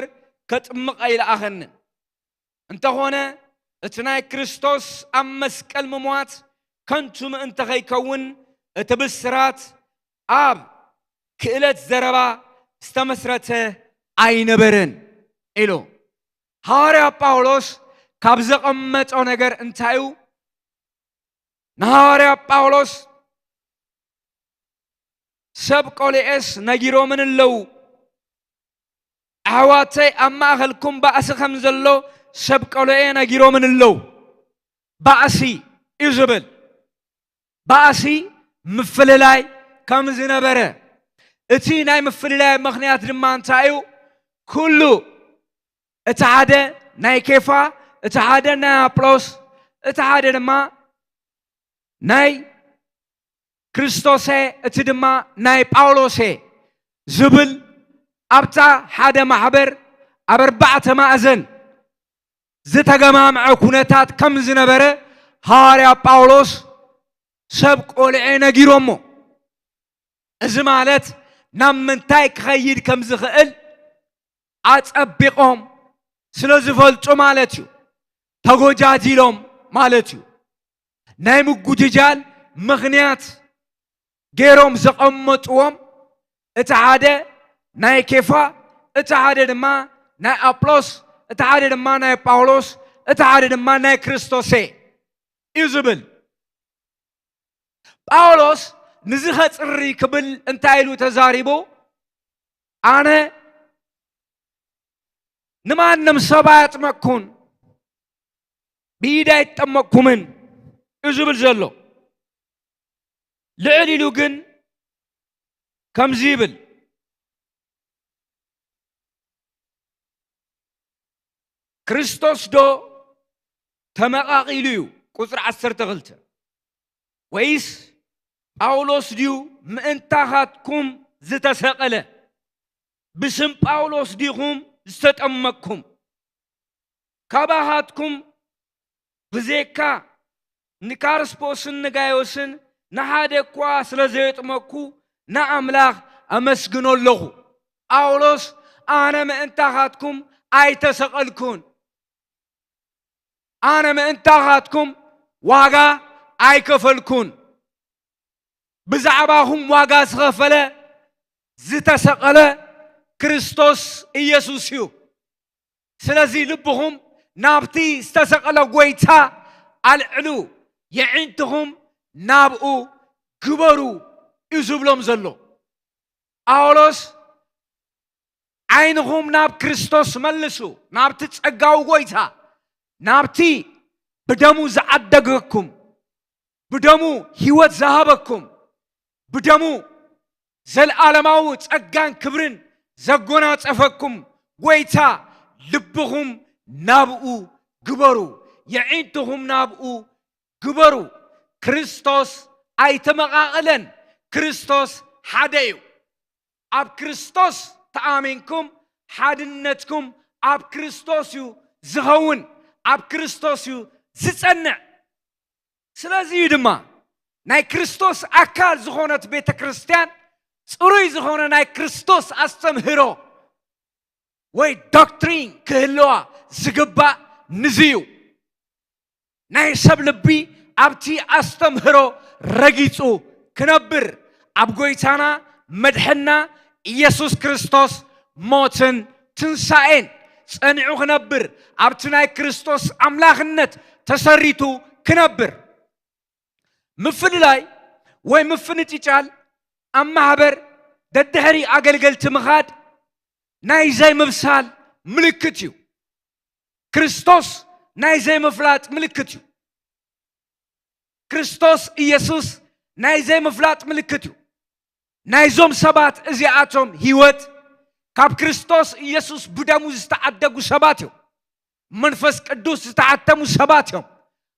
ከጥምቕ ኣይለኣኸንን። እንተኾነ እቲ ናይ ክርስቶስ ኣብ መስቀል ምሟት ከንቱ ምእንቲ ኸይከውን እቲ ብስራት ኣብ ክእለት ዘረባ ዝተመስረተ ኣይነበረን ኢሉ። ሃዋርያ ጳውሎስ ካብ ዘቐመጦ ነገር እንታይ እዩ? ንሃዋርያ ጳውሎስ ሰብ ቆልዔስ ነጊሮምን ኣለዉ። ኣሕዋተይ ኣብ ማእኸልኩም ባእሲ ከም ዘሎ ሰብ ቆልዔ ነጊሮምን ኣለዉ። ባእሲ እዩ ዝብል። ባእሲ ምፍልላይ ከም ዝነበረ፣ እቲ ናይ ምፍልላይ ምኽንያት ድማ እንታይ እዩ? ኩሉ እቲ ሓደ ናይ ኬፋ፣ እቲ ሓደ ናይ ኣጵሎስ፣ እቲ ሓደ ድማ ናይ ክርስቶስ እየ፣ እቲ ድማ ናይ ጳውሎስ እየ ዝብል ኣብታ ሓደ ማሕበር ኣብ ኣርባዕተ ማእዘን ዝተገማምዐ ኩነታት ከም ዝነበረ ሃዋርያ ጳውሎስ ሰብ ቆልዔ ነጊሮሞ። እዚ ማለት ናብ ምንታይ ክኸይድ ከም ዝኽእል ኣጸቢቖም ስለ ዝፈልጡ ማለት እዩ። ተጎጃጂሎም ማለት እዩ። ናይ ምጉጅጃል ምኽንያት ገይሮም ዘቐመጥዎም እቲ ሓደ ናይ ኬፋ፣ እቲ ሓደ ድማ ናይ ኣጵሎስ፣ እቲ ሓደ ድማ ናይ ጳውሎስ፣ እቲ ሓደ ድማ ናይ ክርስቶስ እዩ ዝብል። ጳውሎስ ንዚ ኸጽሪ ክብል እንታይ ኢሉ ተዛሪቡ? ኣነ ንማንም ሰብ ኣየጥመቅኩን፣ ብኢድ ኣይጠመቅኩምን እዩ ዝብል ዘሎ። ልዕል ኢሉ ግን ከምዚ ይብል፣ ክርስቶስ ዶ ተመቓቒሉ እዩ? ቁጽሪ ዓሰርተ ክልተ። ወይስ ጳውሎስ ድዩ ምእንታኻትኩም ዝተሰቐለ? ብስም ጳውሎስ ዲኹም ዝተጠመቅኩም? ካባኻትኩም ብዘይካ ንካርስፖስን ንጋዮስን ንሓደ እኳ ስለ ዘየጥመቅኩ ንኣምላኽ ኣመስግኖ ኣለኹ። ጳውሎስ ኣነ ምእንታኻትኩም ኣይተሰቐልኩን። ኣነ ምእንታኻትኩም ዋጋ ኣይከፈልኩን። ብዛዕባኹም ዋጋ ዝኸፈለ ዝተሰቐለ ክርስቶስ ኢየሱስ እዩ። ስለዚ ልብኹም ናብቲ ዝተሰቐለ ጐይታ ኣልዕሉ፣ የዒንትኹም ናብኡ ግበሩ እዩ ዝብሎም ዘሎ። ጳውሎስ ዓይንኹም ናብ ክርስቶስ መልሱ፣ ናብቲ ጸጋዊ ጐይታ፣ ናብቲ ብደሙ ዝዓደገኩም፣ ብደሙ ህይወት ዝሃበኩም፣ ብደሙ ዘለዓለማዊ ጸጋን ክብርን ዘጎናጸፈኩም ጐይታ ልብኹም ናብኡ ግበሩ፣ የዒንትኹም ናብኡ ግበሩ። ክርስቶስ ኣይተመቓቐለን። ክርስቶስ ሓደ እዩ። ኣብ ክርስቶስ ተኣሚንኩም ሓድነትኩም ኣብ ክርስቶስ እዩ ዝኸውን፣ ኣብ ክርስቶስ እዩ ዝጸንዕ። ስለዚ እዩ ድማ ናይ ክርስቶስ ኣካል ዝኾነት ቤተ ክርስቲያን ጽሩይ ዝኾነ ናይ ክርስቶስ ኣስተምህሮ ወይ ዶክትሪን ክህልዋ ዝግባእ ንዚ እዩ። ናይ ሰብ ልቢ ኣብቲ ኣስተምህሮ ረጊጹ ክነብር፣ ኣብ ጐይታና መድሕና ኢየሱስ ክርስቶስ ሞትን ትንሳኤን ጸኒዑ ክነብር፣ ኣብቲ ናይ ክርስቶስ ኣምላኽነት ተሰሪቱ ክነብር። ምፍልላይ ወይ ምፍንጭጫል ኣብ ማሕበር ደድሕሪ ኣገልገልቲ ምኻድ ናይ ዘይምብሳል ምልክት እዩ። ክርስቶስ ናይ ዘይምፍላጥ ምልክት እዩ። ክርስቶስ ኢየሱስ ናይ ዘይምፍላጥ ምልክት እዩ። ናይዞም ሰባት እዚኣቶም ህይወት ካብ ክርስቶስ ኢየሱስ ብደሙ ዝተዓደጉ ሰባት እዮም። መንፈስ ቅዱስ ዝተዓተሙ ሰባት እዮም።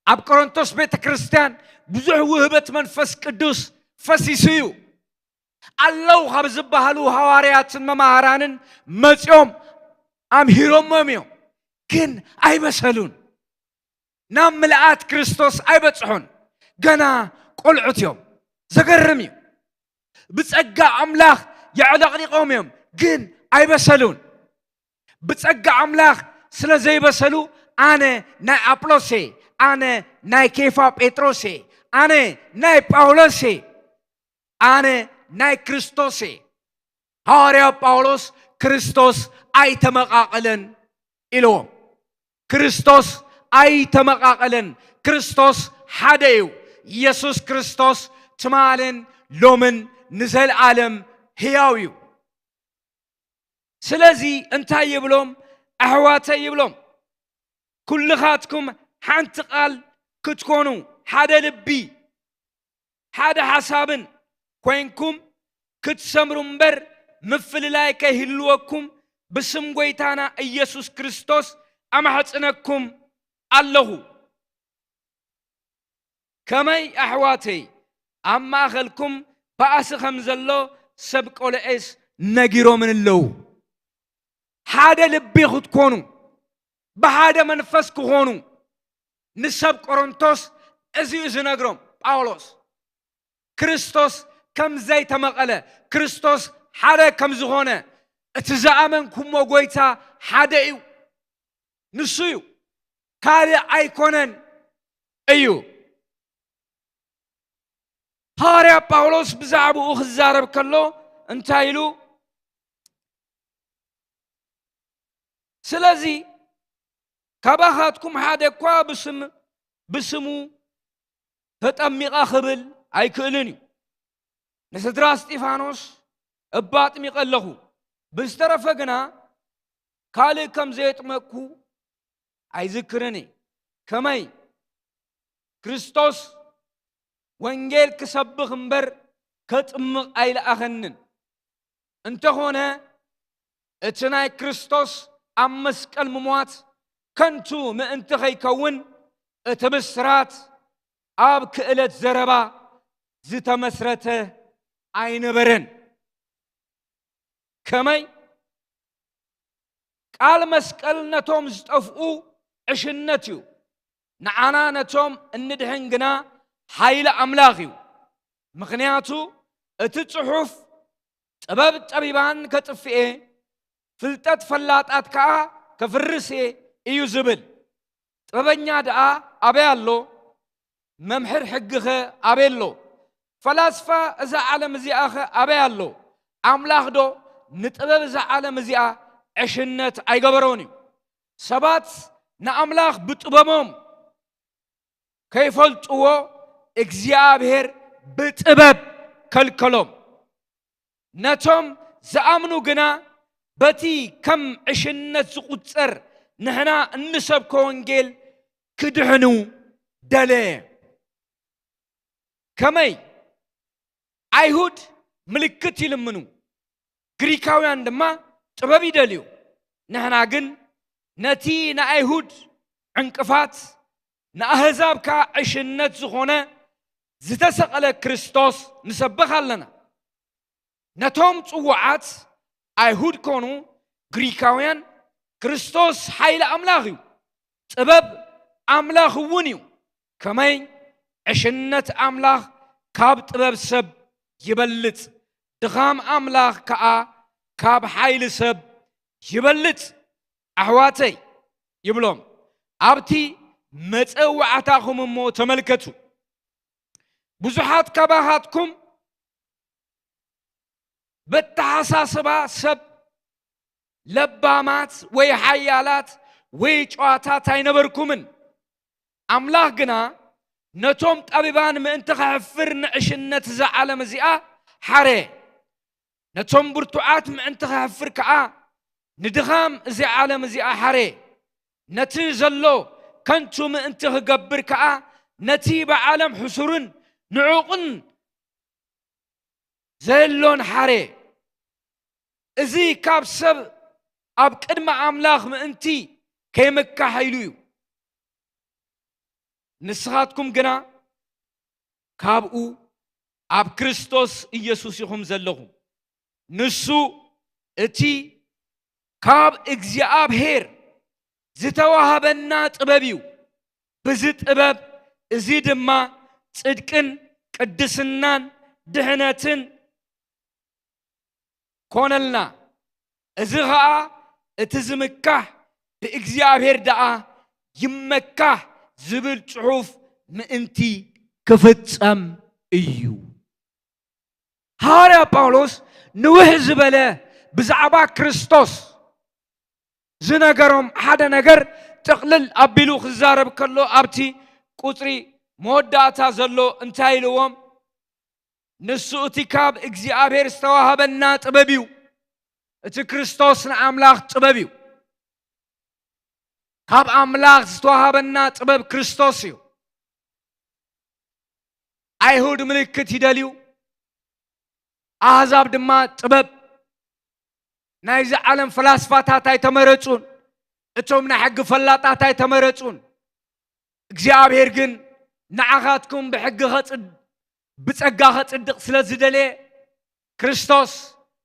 ኣብ ቆሮንቶስ ቤተ ክርስቲያን ብዙሕ ውህበት መንፈስ ቅዱስ ፈሲሱ እዩ። ኣለዉ ካብ ዝበሃሉ ሃዋርያትን መማህራንን መጺኦም ኣምሂሮሞም እዮም፣ ግን ኣይበሰሉን። ናብ ምልኣት ክርስቶስ ኣይበጽሑን። ገና ቆልዑት እዮም። ዘገርም እዩ። ብጸጋ ኣምላኽ የዕለቕሊቖም እዮም፣ ግን ኣይበሰሉን። ብጸጋ ኣምላኽ ስለ ዘይበሰሉ፣ ኣነ ናይ ኣጵሎስ እየ፣ ኣነ ናይ ኬፋ ጴጥሮስ እየ፣ ኣነ ናይ ጳውሎስ እየ፣ ኣነ ናይ ክርስቶስ እየ። ሃዋርያ ጳውሎስ ክርስቶስ ኣይተመቓቐለን ኢልዎም። ክርስቶስ ኣይተመቓቐለን። ክርስቶስ ሓደ እዩ። ኢየሱስ ክርስቶስ ትማልን ሎምን ንዘለኣለም ህያው እዩ። ስለዚ እንታይ ይብሎም? ኣሕዋተይ ይብሎም፣ ኩልኻትኩም ሓንቲ ቃል ክትኮኑ፣ ሓደ ልቢ፣ ሓደ ሓሳብን ኮይንኩም ክትሰምሩ እምበር፣ ምፍልላይ ከይህልወኩም ብስም ጐይታና ኢየሱስ ክርስቶስ ኣማሕጽነኩም ኣለኹ። ከመይ ኣሕዋተይ፣ ኣብ ማእከልኩም ባእሲ ከም ዘሎ ሰብ ቆልዔስ ነጊሮምን ኣለዉ። ሓደ ልቢ ክትኮኑ፣ ብሓደ መንፈስ ክኾኑ ንሰብ ቆሮንቶስ እዚ እዩ ዝነግሮም ጳውሎስ። ክርስቶስ ከም ዘይተመቐለ፣ ክርስቶስ ሓደ ከም ዝኾነ፣ እቲ ዝኣመንኩሞ ጐይታ ሓደ እዩ። ንሱ እዩ፣ ካልእ ኣይኮነን እዩ። ሃዋርያ ጳውሎስ ብዛዕባኡ ክዛረብ ከሎ እንታይ ኢሉ? ስለዚ ካባኻትኩም ሓደ እኳ ብስም-፣ ብስሙ ተጠሚቐ ክብል ኣይክእልን እዩ። ንስድራ እስጢፋኖስ እባ ኣጥሚቐ ኣለኹ፣ ብዝተረፈ ግና ካልእ ከም ዘየጥመቅኩ ኣይዝክርን እየ። ከመይ? ክርስቶስ ወንጌል ክሰብኽ እምበር ከጥምቕ ኣይለኣኸንን። እንተኾነ እቲ ናይ ክርስቶስ ኣብ መስቀል ምሟት ከንቱ ምእንቲ ኸይከውን፣ እቲ ብስራት ኣብ ክእለት ዘረባ ዝተመስረተ ኣይነበረን። ከመይ? ቃል መስቀል ነቶም ዝጠፍኡ ዕሽነት እዩ፣ ንዓና ነቶም እንድሕን ግና ሓይሊ ኣምላኽ እዩ። ምኽንያቱ እቲ ጽሑፍ፣ "ጥበብ ጠቢባን ከጥፍኤ፣ ፍልጠት ፈላጣት ከኣ ከፍርስ እየ" እዩ ዝብል። ጥበበኛ ደኣ ኣበይ ኣሎ? መምህር ሕጊኸ ኣበይ ኣሎ? ፈላስፋ እዛ ዓለም እዚኣኸ ኣበይ ኣሎ? ኣምላኽዶ ንጥበብ እዛ ዓለም እዚኣ ዕሽነት ኣይገበሮን እዩ? ሰባት ንኣምላኽ ብጥበቦም ከይፈልጥዎ እግዚኣብሔር ብጥበብ ከልከሎም። ነቶም ዝኣምኑ ግና በቲ ከም ዕሽነት ዝቑጸር ንሕና እንሰብኮ ወንጌል ክድሕኑ ደለየ። ከመይ? ኣይሁድ ምልክት ይልምኑ፣ ግሪካውያን ድማ ጥበብ ይደልዩ። ንሕና ግን ነቲ ንኣይሁድ ዕንቅፋት፣ ንኣህዛብ ከኣ ዕሽነት ዝኾነ ዝተሰቐለ ክርስቶስ ንሰብኽ ኣለና። ነቶም ጽዉዓት ኣይሁድ ኮኑ ግሪካውያን፣ ክርስቶስ ሓይሊ ኣምላኽ እዩ፣ ጥበብ ኣምላኽ እውን እዩ። ከመይ? ዕሽነት ኣምላኽ ካብ ጥበብ ሰብ ይበልጽ፣ ድኻም ኣምላኽ ከኣ ካብ ሓይሊ ሰብ ይበልጽ። ኣሕዋተይ፣ ይብሎም፣ ኣብቲ መጸዋዕታኹም እሞ ተመልከቱ። ብዙሓት ካባኻትኩም በተሓሳስባ ሰብ ለባማት ወይ ሓያላት ወይ ጨዋታት ኣይነበርኩምን። ኣምላኽ ግና ነቶም ጠቢባን ምእንቲ ኸሕፍር ንዕሽነት እዛ ዓለም እዚኣ ሓረ። ነቶም ብርቱዓት ምእንቲ ኸሕፍር ከኣ ንድኻም እዚ ዓለም እዚኣ ሓረ። ነቲ ዘሎ ከንቱ ምእንቲ ኽገብር ከኣ ነቲ ብዓለም ሕሱርን ንዑቕን ዘየሎን ሓረ። እዚ ካብ ሰብ ኣብ ቅድሚ ኣምላኽ ምእንቲ ከይምካሕ ኢሉ እዩ። ንስኻትኩም ግና ካብኡ ኣብ ክርስቶስ ኢየሱስ ኢኹም ዘለኹም። ንሱ እቲ ካብ እግዚኣብሔር ዝተዋህበና ጥበብ እዩ። ብዚ ጥበብ እዚ ድማ ጽድቅን ቅድስናን ድሕነትን ኮነልና። እዚ ኸኣ እቲ ዝምካሕ ብእግዚኣብሔር ደኣ ይመካሕ ዝብል ጽሑፍ ምእንቲ ክፍጸም እዩ። ሃዋርያ ጳውሎስ ንውሕ ዝበለ ብዛዕባ ክርስቶስ ዝነገሮም ሓደ ነገር ጥቕልል ኣቢሉ ክዛረብ ከሎ ኣብቲ ቁጽሪ መወዳእታ ዘሎ እንታይ ኢልዎም? ንሱ እቲ ካብ እግዚኣብሔር ዝተዋህበና ጥበብ እዩ። እቲ ክርስቶስ ንኣምላኽ ጥበብ እዩ። ካብ ኣምላኽ ዝተዋህበና ጥበብ ክርስቶስ እዩ። ኣይሁድ ምልክት ይደልዩ፣ ኣህዛብ ድማ ጥበብ። ናይዚ ዓለም ፈላስፋታት ኣይተመረጹን፣ እቶም ናይ ሕጊ ፈላጣት ኣይተመረጹን። እግዚኣብሔር ግን ንዓኻትኩም ብሕጊ ኸጽድ-፣ ብጸጋ ኸጽድቕ ስለ ዝደለየ፣ ክርስቶስ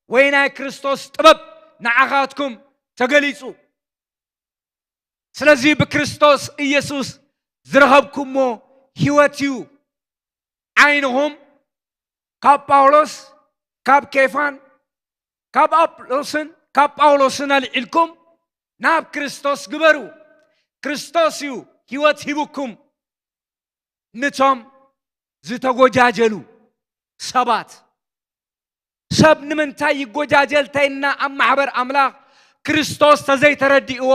ወይ ናይ ክርስቶስ ጥበብ ንዓኻትኩም ተገሊጹ። ስለዚ ብክርስቶስ ኢየሱስ ዝረኸብኩሞ ህይወት እዩ። ዓይንኹም ካብ ጳውሎስ፣ ካብ ኬፋን፣ ካብ ኣጵሎስን፣ ካብ ጳውሎስን ኣልዒልኩም ናብ ክርስቶስ ግበሩ። ክርስቶስ እዩ ህይወት ሂቡኩም። ንቶም ዝተጎጃጀሉ ሰባት፣ ሰብ ንምንታይ ይጎጃጀል ተይልና ኣብ ማሕበር ኣምላኽ ክርስቶስ ተዘይተረዲእዎ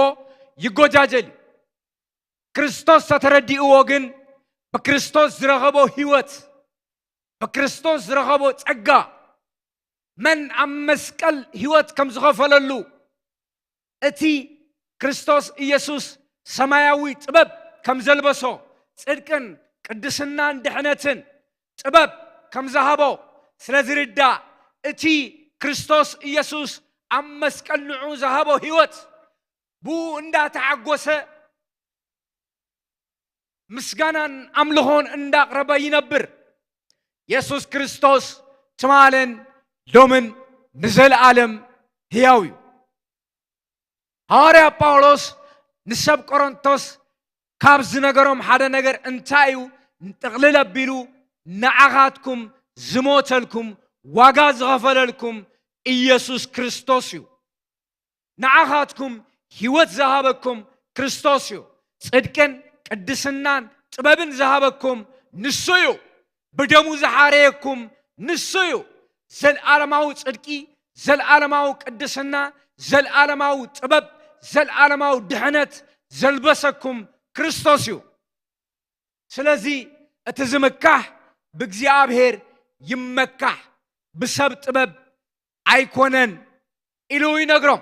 ይጎጃጀል እዩ። ክርስቶስ ተተረዲእዎ ግን ብክርስቶስ ዝረኸቦ ህይወት፣ ብክርስቶስ ዝረኸቦ ጸጋ፣ መን ኣብ መስቀል ህይወት ከም ዝኸፈለሉ፣ እቲ ክርስቶስ ኢየሱስ ሰማያዊ ጥበብ ከም ዘልበሶ፣ ጽድቅን ቅድስናን ድሕነትን ጥበብ ከም ዝሃቦ ስለ ዝርዳእ፣ እቲ ክርስቶስ ኢየሱስ ኣብ መስቀል ንዑ ዝሃቦ ህይወት ብኡ እንዳተሓጎሰ ምስጋናን ኣምልኾን እንዳቕረበ ይነብር። የሱስ ክርስቶስ ትማልን ሎምን ንዘለኣለም ህያው እዩ። ሃዋርያ ጳውሎስ ንሰብ ቆሮንቶስ ካብ ዝነገሮም ሓደ ነገር እንታይ እዩ? ጥቕልል ኣቢሉ ንዓኻትኩም ዝሞተልኩም፣ ዋጋ ዝኸፈለልኩም ኢየሱስ ክርስቶስ እዩ። ንዓኻትኩም ህይወት ዝሃበኩም ክርስቶስ እዩ። ጽድቅን ቅድስናን ጥበብን ዝሃበኩም ንሱ እዩ። ብደሙ ዝሓረየኩም ንሱ እዩ። ዘልኣለማዊ ጽድቂ፣ ዘልኣለማዊ ቅድስና፣ ዘልኣለማዊ ጥበብ፣ ዘልኣለማዊ ድሕነት ዘልበሰኩም ክርስቶስ እዩ። ስለዚ እቲ ዝምካሕ ብእግዚኣብሔር ይመካሕ፣ ብሰብ ጥበብ ኣይኮነን ኢሉ ይነግሮም።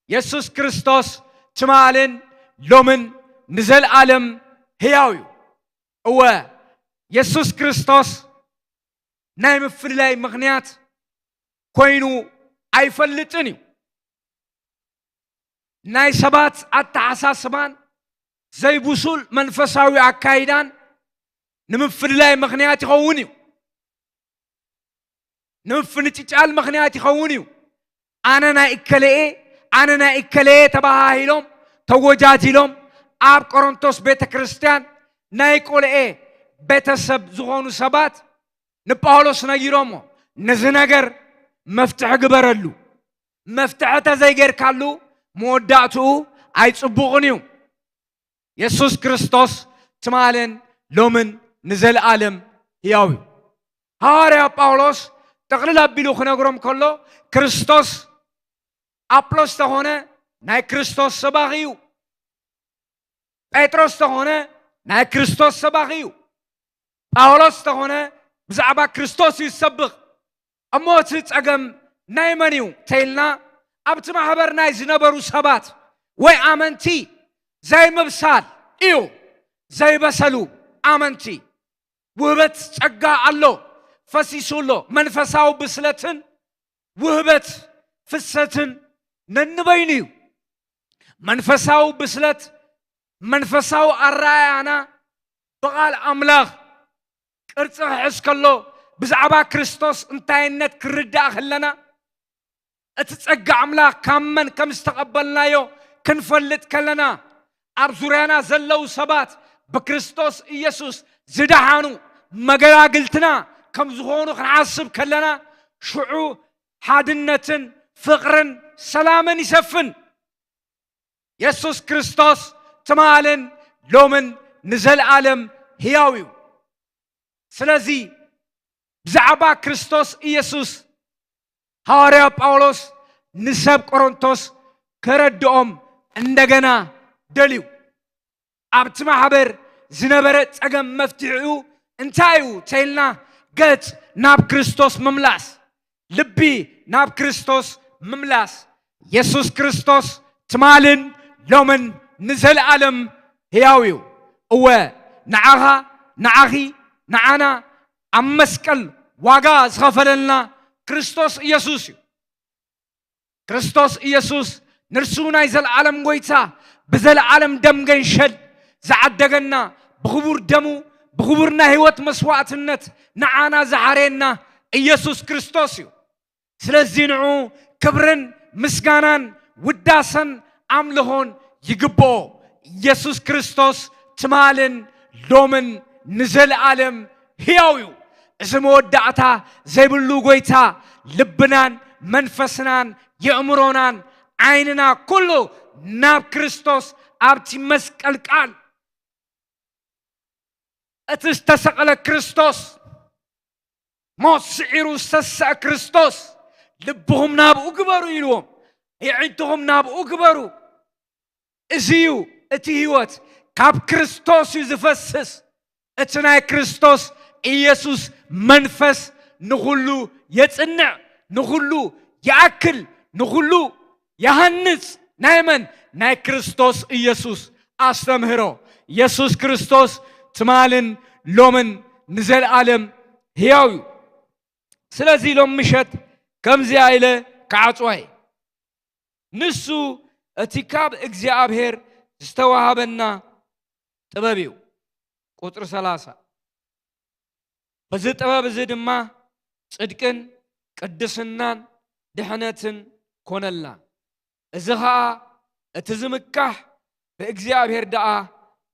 የሱስ ክርስቶስ ትማልን ሎምን ንዘለኣለም ህያው እዩ። እወ፣ የሱስ ክርስቶስ ናይ ምፍልላይ ምኽንያት ኮይኑ ኣይፈልጥን እዩ። ናይ ሰባት ኣተሓሳስባን ዘይብሱል መንፈሳዊ ኣካይዳን ንምፍልላይ ምኽንያት ይኸውን እዩ። ንምፍንጭጫል ምኽንያት ይኸውን እዩ። ኣነ ናይ እከለኤ፣ ኣነ ናይ እከለኤ ተባሃሂሎም፣ ተጎጃጅሎም፣ ኣብ ቆሮንቶስ ቤተ ክርስቲያን ናይ ቆልኤ ቤተሰብ ዝኾኑ ሰባት ንጳውሎስ ነጊሮሞ፣ ነዚ ነገር መፍትሒ ግበረሉ። መፍትሒ ተዘይጌርካሉ መወዳእትኡ ኣይጽቡቕን እዩ። የሱስ ክርስቶስ ትማልን ሎምን ንዘለኣለም ህያው እዩ። ሃዋርያ ጳውሎስ ጥቕልል ኣቢሉ ክነግሮም ከሎ፣ ክርስቶስ ኣጵሎስ ተኾነ ናይ ክርስቶስ ሰባኺ እዩ። ጴጥሮስ ተኾነ ናይ ክርስቶስ ሰባኺ እዩ። ጳውሎስ ተኾነ ብዛዕባ ክርስቶስ እዩ ዝሰብኽ። እሞ እቲ ጸገም ናይ መን እዩ ተይልና፣ ኣብቲ ማሕበር ናይ ዝነበሩ ሰባት ወይ ኣመንቲ ዘይምብሳል እዩ። ዘይበሰሉ ኣመንቲ። ውህበት ጸጋ ኣሎ፣ ፈሲሱ ኣሎ። መንፈሳዊ ብስለትን ውህበት ፍሰትን ነንበይኑ እዩ። መንፈሳዊ ብስለት፣ መንፈሳዊ ኣረኣእያና፣ ብቓል ኣምላኽ ቅርጺ ክሕዝ ከሎ፣ ብዛዕባ ክርስቶስ እንታይነት ክርዳእ ከለና፣ እቲ ጸጋ ኣምላኽ ካብ መን ከም ዝተቐበልናዮ ክንፈልጥ ከለና፣ ኣብ ዙርያና ዘለዉ ሰባት ብክርስቶስ ኢየሱስ ዝደሓኑ መገላግልትና ከም ዝኾኑ ክንሓስብ ከለና፣ ሽዑ ሓድነትን ፍቕርን ሰላምን ይሰፍን። የሱስ ክርስቶስ ትማልን ሎምን ንዘለኣለም ህያው እዩ። ስለዚ ብዛዕባ ክርስቶስ ኢየሱስ ሃዋርያ ጳውሎስ ንሰብ ቆሮንቶስ ከረድኦም እንደገና ደልዩ። ኣብቲ ማሕበር ዝነበረ ጸገም መፍትሒኡ እንታይ እዩ ተይልና፣ ገጽ ናብ ክርስቶስ ምምላስ፣ ልቢ ናብ ክርስቶስ ምምላስ። የሱስ ክርስቶስ ትማልን ሎምን ንዘለኣለም ህያው እዩ። እወ፣ ንዓኻ፣ ንዓኺ፣ ንዓና ኣብ መስቀል ዋጋ ዝኸፈለልና ክርስቶስ ኢየሱስ እዩ። ክርስቶስ ኢየሱስ ንርሱ ናይ ዘለዓለም ጐይታ፣ ብዘለዓለም ደም ገንሸል ዝዓደገና፣ ብኽቡር ደሙ፣ ብኽቡር ናይ ህይወት መስዋዕትነት ንዓና ዝሓረየና ኢየሱስ ክርስቶስ እዩ። ስለዚ ንዑ ክብርን ምስጋናን ውዳሰን ኣምልኾን ይግብኦ። ኢየሱስ ክርስቶስ ትማልን ሎምን ንዘለኣለም ህያው እዩ። እዚ መወዳእታ ዘይብሉ ጐይታ ልብናን መንፈስናን የእምሮናን ዓይንና ኩሉ ናብ ክርስቶስ ኣብቲ መስቀል ቃል እቲ ዝተሰቕለ ክርስቶስ፣ ሞት ስዒሩ ዝተሰአ ክርስቶስ፣ ልብኹም ናብኡ ግበሩ ኢልዎም። የዒንትኹም ናብኡ ግበሩ። እዚ እዩ እቲ ህይወት፣ ካብ ክርስቶስ እዩ ዝፈስስ። እቲ ናይ ክርስቶስ ኢየሱስ መንፈስ ንኹሉ የጽንዕ፣ ንኹሉ ይኣክል፣ ንኹሉ ይሃንጽ። ናይ መን? ናይ ክርስቶስ ኢየሱስ ኣስተምህሮ። ኢየሱስ ክርስቶስ ትማልን ሎምን ንዘለኣለም ህያው እዩ። ስለዚ ሎም ምሸት ከምዚኣ ኢለ ክዓጽዋ እየ። ንሱ እቲ ካብ እግዚኣብሔር ዝተዋህበና ጥበብ እዩ። ቁጽሪ ሰላሳ። በዚ ጥበብ እዚ ድማ ጽድቅን ቅድስናን ድሕነትን ኮነልና። እዚ ኸኣ እቲ ዝምካሕ ብእግዚኣብሔር ደኣ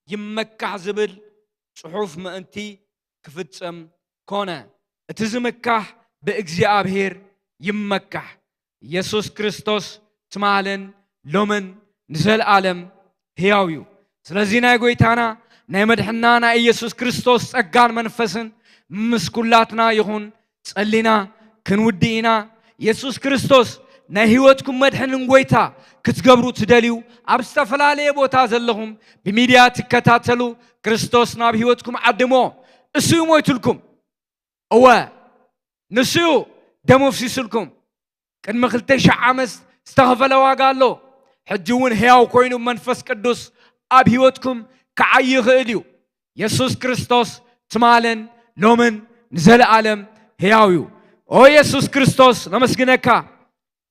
ይመካሕ ዝብል ጽሑፍ ምእንቲ ክፍጸም ኮነ። እቲ ዝምካሕ ብእግዚኣብሔር ይመካሕ። ኢየሱስ ክርስቶስ ትማልን ሎምን ንዘለኣለም ህያው እዩ። ስለዚ ናይ ጐይታና ናይ መድሕና ናይ ኢየሱስ ክርስቶስ ጸጋን መንፈስን ምስ ኩላትና ይኹን። ጸሊና ክንውድእ ኢና። የሱስ ክርስቶስ ናይ ህይወትኩም መድሕንን ጐይታ ክትገብሩ ትደልዩ፣ ኣብ ዝተፈላለየ ቦታ ዘለኹም ብሚድያ ትከታተሉ፣ ክርስቶስ ናብ ህይወትኩም ዓድሞ። እሱ እዩ ሞይቱልኩም። እወ፣ ንሱ እዩ ደሙ ኣፍሲሱልኩም። ቅድሚ ክልተ ሺሕ ዓመት ዝተኸፈለ ዋጋ ኣሎ። ሕጂ እውን ሕያው ኮይኑ መንፈስ ቅዱስ ኣብ ህይወትኩም ክዓዪ ይኽእል እዩ። የሱስ ክርስቶስ ትማልን ሎምን ንዘለኣለም ሕያው እዩ። ኦ የሱስ ክርስቶስ፣ ነመስግነካ።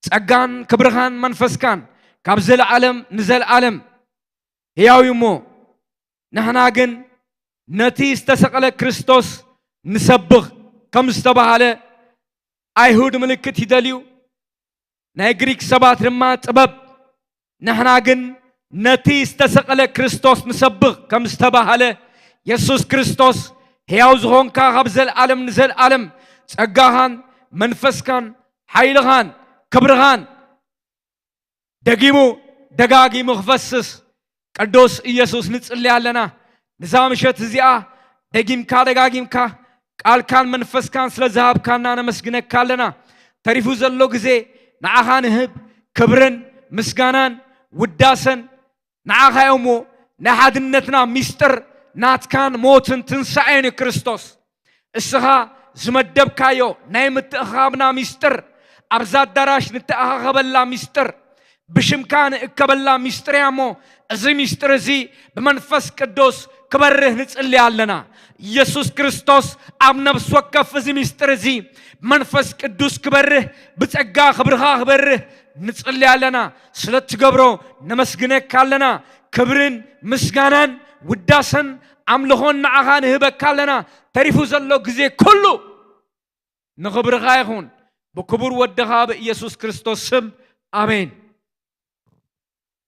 ጸጋን ክብርኻን መንፈስካን ካብ ዘለኣለም ንዘለኣለም ሕያው እዩ እሞ፣ ንሕና ግን ነቲ ዝተሰቕለ ክርስቶስ ንሰብኽ ከም ዝተባህለ ኣይሁድ ምልክት ይደልዩ፣ ናይ ግሪክ ሰባት ድማ ጥበብ። ንሕና ግን ነቲ ዝተሰቕለ ክርስቶስ ንሰብኽ ከም ዝተባህለ፣ የሱስ ክርስቶስ ሕያው ዝኾንካ፣ ካብ ዘለኣለም ንዘለኣለም ጸጋኻን መንፈስካን ሓይልኻን ክብርኻን ደጊሙ ደጋጊሙ ክፈስስ ቅዱስ ኢየሱስ ንጽሊ ኣለና። ንዛ ምሸት እዚኣ ደጊምካ ደጋጊምካ ቃልካን መንፈስካን ስለ ዝሃብካና ነመስግነካ ኣለና። ተሪፉ ዘሎ ግዜ ንዓኻ ንህብ። ክብርን ምስጋናን ውዳሰን ንዓኻ እዩ እሞ፣ ናይ ሓድነትና ሚስጥር ናትካን ሞትን ትንሳኤን እዩ ክርስቶስ። እስኻ ዝመደብካዮ ናይ ምትእኻብና ሚስጥር፣ ኣብዛ ኣዳራሽ ንተኣኻኸበላ ሚስጥር፣ ብሽምካ ንእከበላ ሚስጥር እያ እሞ፣ እዚ ሚስጥር እዚ ብመንፈስ ቅዱስ ክበርህ ንጽሊ ኣለና። ኢየሱስ ክርስቶስ ኣብ ነፍሲ ወከፍ እዚ ሚስጥር እዚ ብመንፈስ ቅዱስ ክበርህ፣ ብጸጋ ክብርኻ ክበርህ ንጽሊ ኣለና። ስለ እትገብሮ ነመስግነካ ኣለና። ክብርን ምስጋናን ውዳሰን ኣምልኾን ንዓኻ ንህበካ ኣለና። ተሪፉ ዘሎ ግዜ ኩሉ ንኽብርኻ ይኹን። ብክቡር ወድኻ ብኢየሱስ ክርስቶስ ስም፣ ኣሜን።